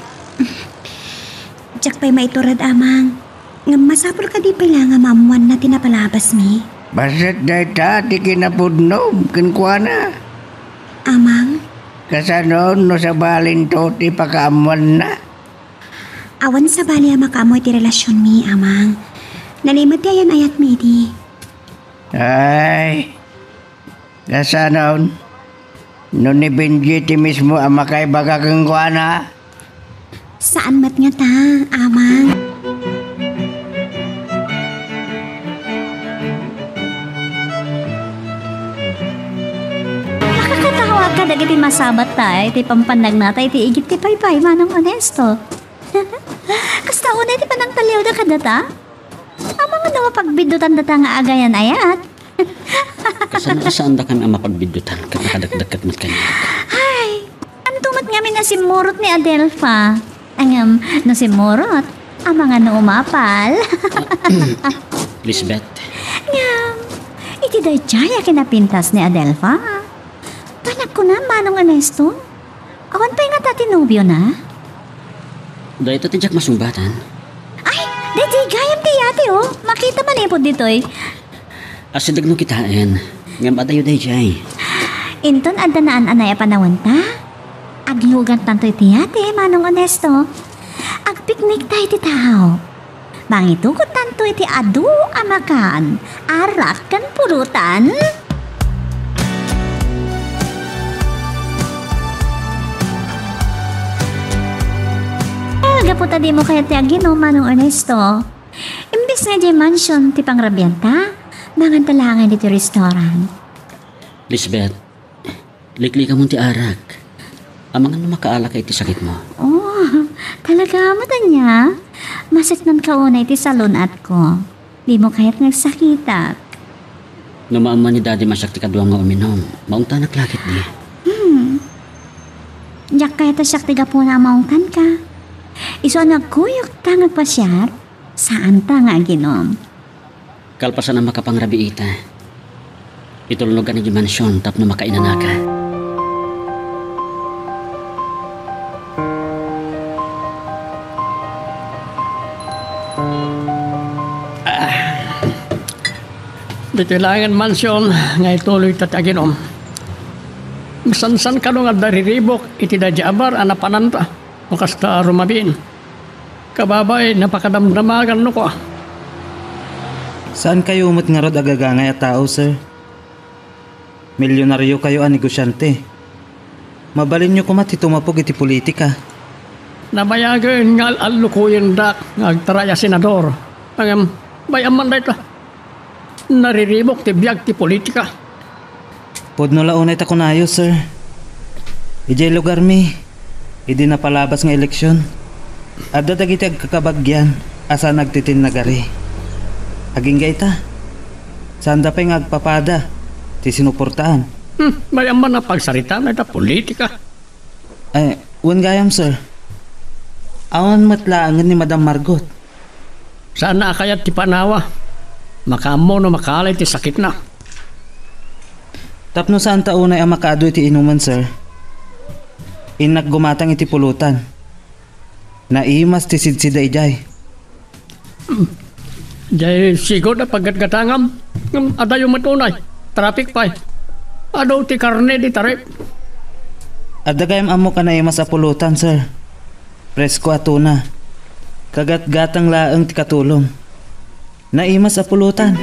Diak pay maiturod, Amang. Ngem masapul kadi pay la nga maammoanna ti napalabasmi? Bassit dayta ti kinapudnom kenkuana. Amang? Kasano no sabalinto ti pakaammoanna? Awan sabali a makaammo iti relasionmi, Amang. Nalimed ti ayan-ayatmi idi. Ay, kasano? No ni Benjie ti mismo a makaibaga kenkuana? Saan met ngata, Amang. Makakatawa ka dagiti masabat ta iti pampannagnata iti igid ti paypay, Manong Ernesto. Kasta unay ti panangtaliwda kadata? Amangan no mapagbiddutandata nga agayan-ayat. Kasano a saandakami a mapagbiddutan ket nakadakdakket met kaniak? Ay, anto met ngamin a simmurot ni Adelfa? Ngem, no simmurot, amangan no umapal. Lisbeth. Ngem, iti daydiay a kinapintas ni Adelfa, panagkunam, Manong Ernesto? Awan pay ngata ti nobiona? Dayta ti diak masungbatan. Ay, daydiay gayam ti yate, oh. Makita manipud ditoy. Asideg no kitaen, ngem adayo daydiay. Inton adda naan-anay a panawenta, aglugantanto iti yate, Manong Ernesto. Agpiknikta iti tao. Mangitugottanto iti adu a makan, arak ken pulutan. Ah, gapu ta dimo kayat ti aginom, Manong Ernesto. Imbes nga idiay mansion ti pangrabianta, manganta laengen ditoy restaurant. Lisbeth, liklikamon ti arak. Amangan no makaalaka iti sakitmo. Oh, talaga met ania? Maseknanka unay iti salun-atko. Dimo kayat nga agsakitak. No maammo ni Daddy a siak ti kaduam nga uminom, maungtanak la ketdi. Hmm. Diak kayat a siak ti gapuna a maungtanka. Isu a nagkuyogta nga agpasiar, saanta nga aginom. Kalpasan a makapangrabiita, itulnogkan idiay mansion tapno makainanaka. Ah. Ditoy laengen mansion nga ituloyta ti aginom. Masansan kano nga adda riribuk iti daydiay a bar a napananta, no kasta a rumabiin. Kababay, napakadamdamaganno kua. Saankayo met ngarud a gagangay a tao, sir. Milyonariokayo a negosiante. Mabalinyo koma ti tumapog iti politika. Nabayagen nga al-allukoyendak nga agtaray a senador. Ngem, bay-am man dayta. Nariribuk ti biag ti politika. Pudno la unay ta kunayo, sir. Idiay lugarmi, idi napalabas nga eleksion, adda dagiti agkakabagian a saan agtitinnagari. Agingga ita, saanda pay nga agpapada ti sinuportaan. Hmm, bay-am man a pagsaritaan dayta politika. Eh, wen gayam, sir. Awan met laengen ni Madam Margot. Saanna a kayat ti panawa. Makaammo no makaalay ti sakitna. Tapno saanta unay a makaadu iti inumen, sir, innak gumatang iti pulutan. Naimas ti sidsida idiay. Diay sigud a paggatgatangam. Ngem adayo met unay. Traffic pay. Adu ti karne di tarip. Adda gayam ammok a naimas a pulutan, sir. Presko a tuna. Kagatgatang laeng ti katulong. Naimas a pulutan.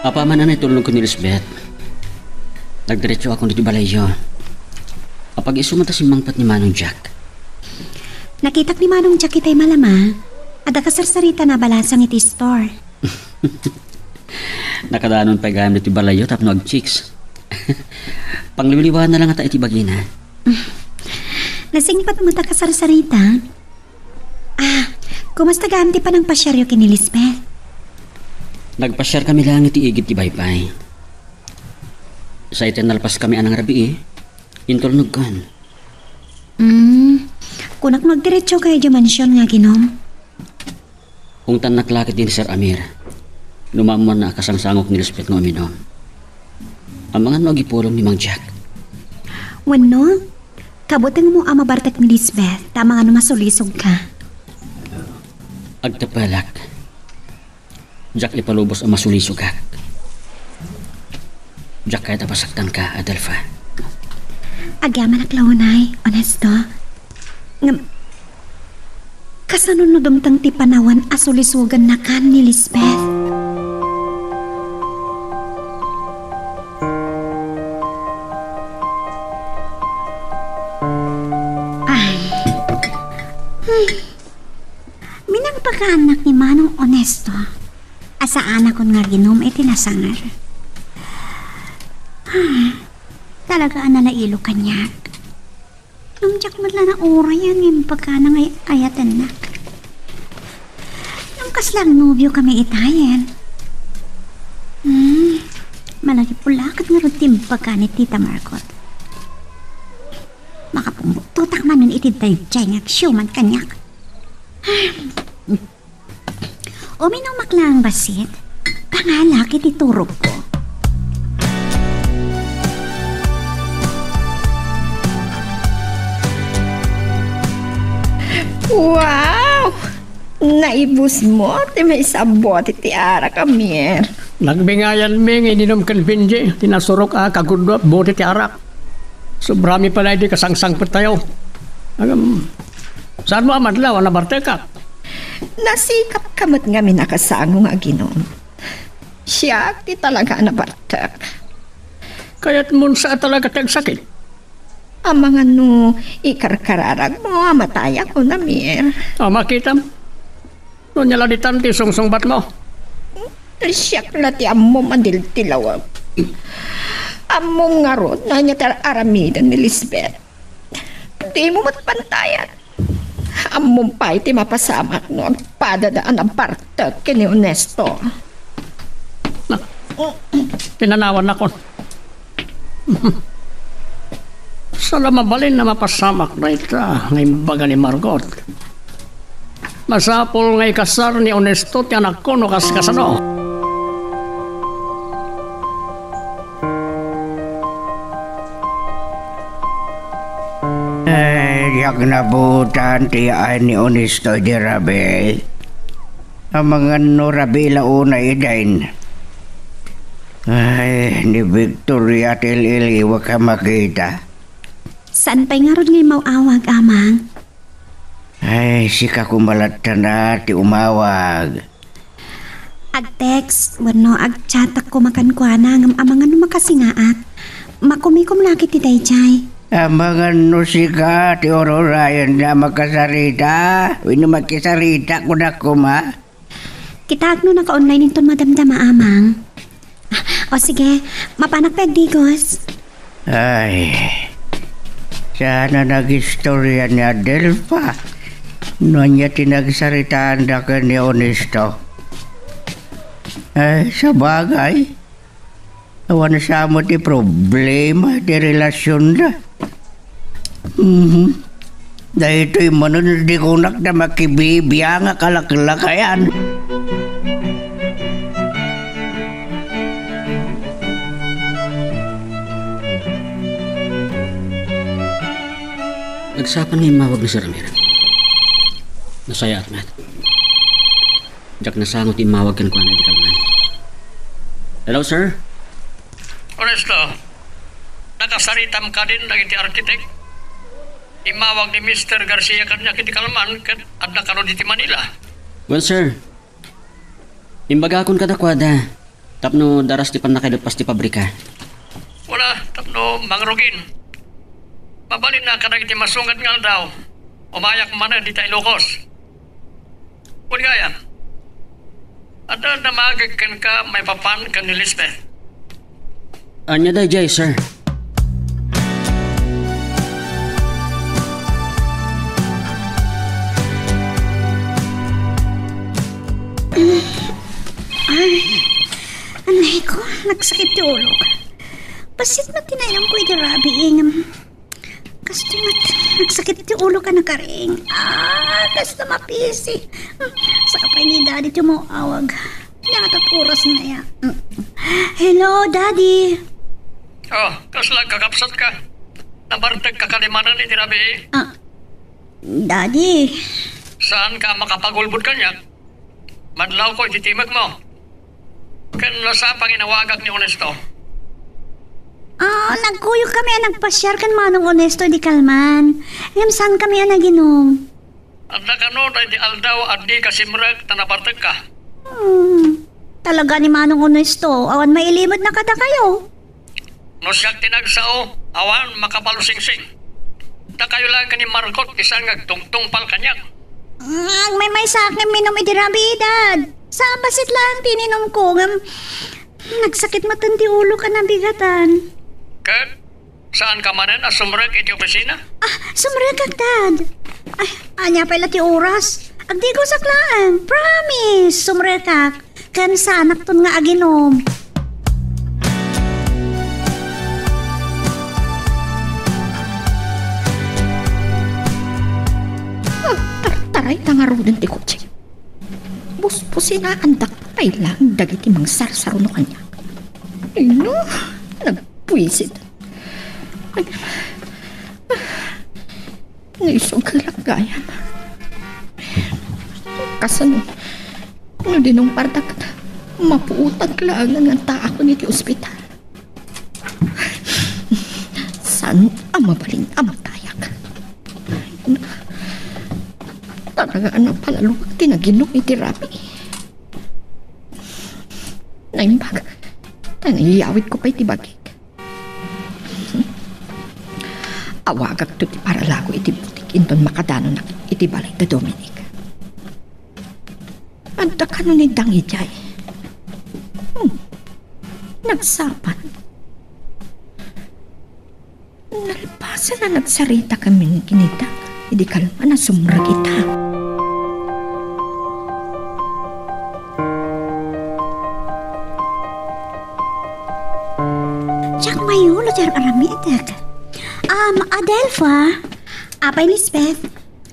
Apaman a naitulnogko ni Lisbeth, nagdiretsoakon ditoy balayyo. Apag-isu met a simmangpet ni Manong Jack. Nakitak ni Manong Jack itay malem a. Adda kasarsaritana a balasang iti store. Nakadanon pay gayam ditoy balayyo tapno agchicks. Pangliwliwana la ngata iti bagina. Nasingpet met a kasarsarita. Ah, kumusta gayam ti panangpasiaryo ken ni Lisbeth? Nagpasiarkami laeng iti igid ti baybay. Sa iti nalpaskami a nangrabii, intulnogkon. Hmm, kunak no agdiretsokayo idiay mansion nga aginom. Ungtannak la ket ni Sir Amir no maammoanna a kasangsangok ni Lisbeth nga uminom. Amangan no agipulong ni Mang Jack. Wenno, kabutengmo a mabartek ni Lisbeth, ta amangan no masulisogka. Agtepelak. Diak ipalubos a masulisogak. Diak kayat a pasaktanka, Adelfa. Agyamanak la unay, Onesto. Ngem, kasano no dumteng ti panawen a sulisogannakan ni Lisbeth? Ay. Hmm. Minangpakaannak ni Manong Onesto a saanakon nga aginom iti nasangar. Ah, talaga a nalailo kaniak. Ngem diak met la naurayan nga impakana nga ay-ayatennak. Ngem kasla agnobiokami itayen. Hmm, malagip la ket ngarud ti impakana ni Tita Margot. Makapungtotak manen iti daydiay nga agsiuman kaniak. Uminumak laeng bassit. Pangalak iti turogko. Wow! Naibusmo ti maisabot iti arak, Amir. Nagbingayanmi nga ininum ken Benji ti nasurok a kagudua bote ti arak. Sobrami pay la idi kasangsangpettayo. Agam, saanmo a madlaw a nabartekak? Nasikapka met ngamin a kasango nga aginom. Siak ti talaga a nabartek. Kayatmon sa a talaga ti agsakit? Amangan no ikarkararagmo a matayakon, Amir. A, makitam. No ania la ditan ti sungsungbatmo? Siak la ti ammom a diltilawek. Ammom ngarud no ania ti ar-aramiden ni Lisbeth. Dimo met pantayan. Ammom pay ti mapasamak no agpadada a nabartek ken ni Onesto. Na, pinanawannakon. Saan a mabalin a mapasamak dayta nga imbaga ni Margot. Masapul nga ikasar ni Onesto ti anakko no kaskasano. Ay, diak nabutan ti yaay ni Onesto idi rabii. Amangan no rabii la unay idin. Ay, ni Victoria ti il-iliwek a makita. Saan pay ngarud nga immaw-awag, Amang? Ay, sika koma latta ti umawag. Ag-text wenno ag-chat-ak koma kenkuana ngem amangan no makasingaak. Makumikom la ket ti daydiay. Amangan no sika ti ururayenna a makasarita wenno makisarita kunak koma. Kitaak no naka-online inton madamdama, Amang. O sige, mapanak pay agdigos. Ay, saan a nagistorya ni Adelfa no ania ti nagsaritaanda ken ni Onesto. Ay, sabagay, awan sa met ti problema ti relasionda. Mhm. Daytoy manen di kunak ta makibibiangak a laklakayan. Nagsapa nga immawag ni Sir Amir. Nasayaat met. Diak nasango ti immawag kenkuana idi kalman. Hello, sir? Onesto, nakasaritam kadin dagiti arkitek? Immawag ni Mister Garcia kaniak idi kalman ket adda kano ditoy Manila. Wen, sir. Imbagakon kadakuada. Tapno daras ti pannakailuppas ti pabrika. Wala, tapno mangrugin. Mabalinna kadagiti masungat nga aldaw, umayak manen dita Ilocos. Wen gayam, adda namagek kenka maipapan ken ni Lisbeth? Ania daydiay, sir? Ay, anay ko, nagsakit ti ulok. Bassit met ti nainumko idi rabii, ngem kastoy met, nagsakit ti ulok a nakaring. Ah, kasta mapisi. Saka pay ni Daddy ti umaw-awag. Dapat oras na ya. Hello, Daddy. Oh, kasla kakabsatka? Nabartekka kadi manen idi rabii? Ah, Daddy. Saanka a makapagulbod kaniak? Madlawko iti timekmo. Ken nasapa nga inawagak ni Onesto. Ah, nagkuyog kami a nagpasiar ken Manong Onesto idi kalman. Ngem saan kami a naginum. Adda kano daydi aldaw a dika simrek ta nabartekka? Hmm. Talaga ni Manong Onesto, awan mailimed na kadakayo. No siak ti nagsao, awan makapalusingsing. Dakayo laeng ken ni Margot ti saan nga agtungtungpal kaniak. Agmaymaysaak nga imminum idi rabii, Dad. Sa bassit laeng ti ininumko, ngem nagsakit met ti ulok a nabigatan. Ket saanka manen a sumrek iti opisina? Ah, sumrekak, Dad. Ay, ania pay la ti oras? Agdigosak laeng. Promise, sumrekak. Ken saanakton nga aginum. Agtartaray ta ngaruden ti kotse. Busbusinaandak pay laeng dagiti mangsarsaruno kaniak. Ay, no, nagbuisit. Ay, naisog la gayam. Kasano no dinungpardak, mapuotak laeng nga addaakon iti ospital. Saan a mabalin a matayak? Talaga a napalaluag ti naginum iti rabii. Naimbag, ta naiyawidko pay ti bagik. Awagakto ti paralago iti butik inton makadanonak iti balay da Dominic. Adda kano ni Dang idiay? Hmm. Nagsapan. Nalpasen a nagsarita kami ken ni Dang idi kalman a sumrek ita. Diak mayulo ti ar-aramidek. Um, Adelfa? Apay, Lisbeth?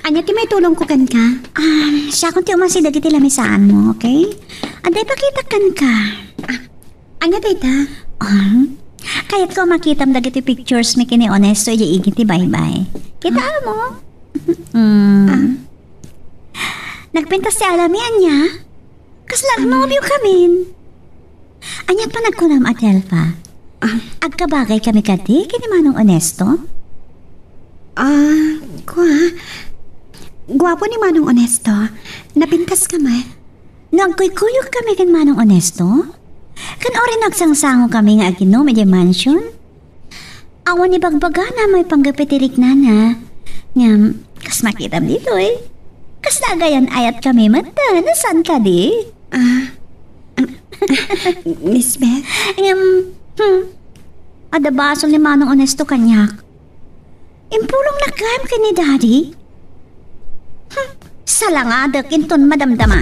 Ania ti maitulongko kenka? Um, siakon ti umasi dagiti lamisaanmo, okay? Adda ipakitak kenka. Ah, ania dayta? Um, kayatko a makitam dagiti pictures mi ken ni Onesto idiay igid ti baybay. Kitaem? Hmm. Ah. Nagpintas ti alami, ania? Kasla agnobio kamin? Ania ti panagkunam, Adelfa? Ah. Agkabagay kami kadi ken ni Manong Onesto? Ah, kua. Guapo ni Manong Onesto. Napintas ka met. No agkuykuyog kami ken Manong Onesto? Ken uray no agsangsango kami nga aginum idiay mansion? Awan ibagbagana maipanggep iti riknana. Ngem, kas makitam ditoy, kasla agayan-ayat kami met, no saan kadi? Ah, ah, Miss Beth? Ngem, hmm, adda basol ni Manong Onesto kaniak. Impulongnak gayam ken ni Daddy? Hmm, salangadek inton madamdama.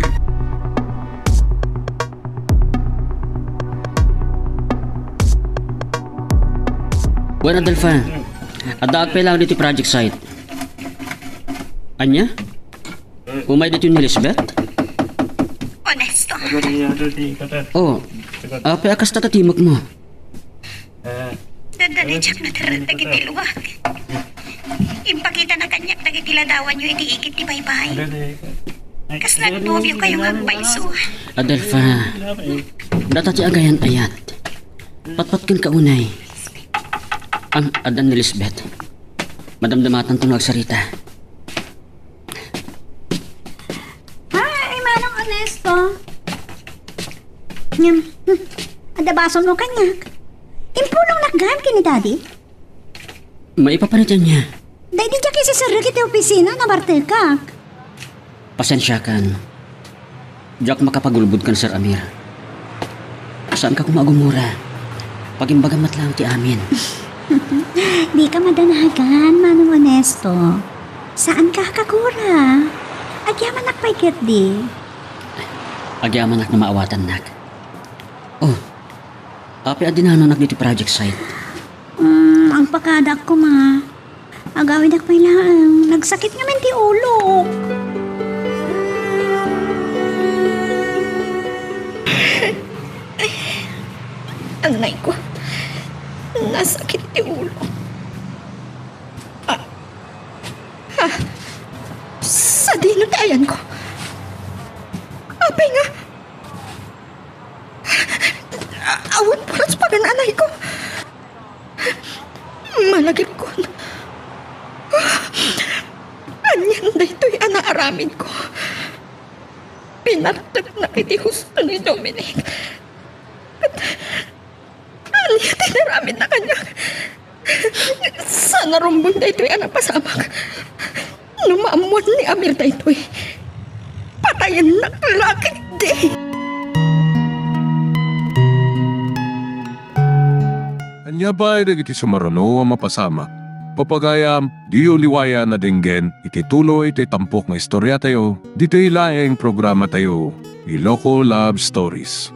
Wen, Adelfa, addaak pay laeng ditoy project site. Ania? Umay ditoy ni Lisbeth? Onesto. Oh, apay a kasta ti timekmo? Dadaliciak naterrek dagiti luak. Impakitana kaniak dagiti ladawanyo iti igid ti baybay. Kasla agnobiokayo nga agpayso. Adelfa, data ti agayan-ayat. Patpat kenka unay. Am, addan ni Lisbeth. Madamdamatanto no agsarita. Hi, Manong Onesto. Ngem, hmm, adda basolmo kaniak. Impulongnak gayam ken ni Daddy? Maipapan iti ania? Daydi diak isiserrek iti opisina, nabartekak. Pasensiakan. Diak makapagulbod ken Sir Amir. Saanka koma agumura. Pagimbagam met laeng ti amin. Dika madanagan, Manong Ernesto. Saanka a kagura. Agyamanak pay ketdi. Agyamanak no maawatannak. Oh, apay a dinanonak ditoy project site? Hmm, agpakadak koma. Agawidak pay laeng. Nagsakit ngamin ti ulok. Anayko, nasakit ti ulok. Ah, ah, sadino ti ayanko? Apay nga, awan puros pagan-anayko. Malagipkon. Anian daytoy a naaramidko? Pinarteknak iti husto ni Dominic. Ket ania ti inaramidna kaniak? Saan a rumbeng daytoy a napasamak. No maammuan ni Amir daytoy, patayennak la ketdi. Ania pay dagiti sumaruno a mapasamak? Papagayam, diyo liwayan a denggen iti tuloy ti tampok nga istoriatayo, ditoy laeng programatayo, Iloko Love Stories.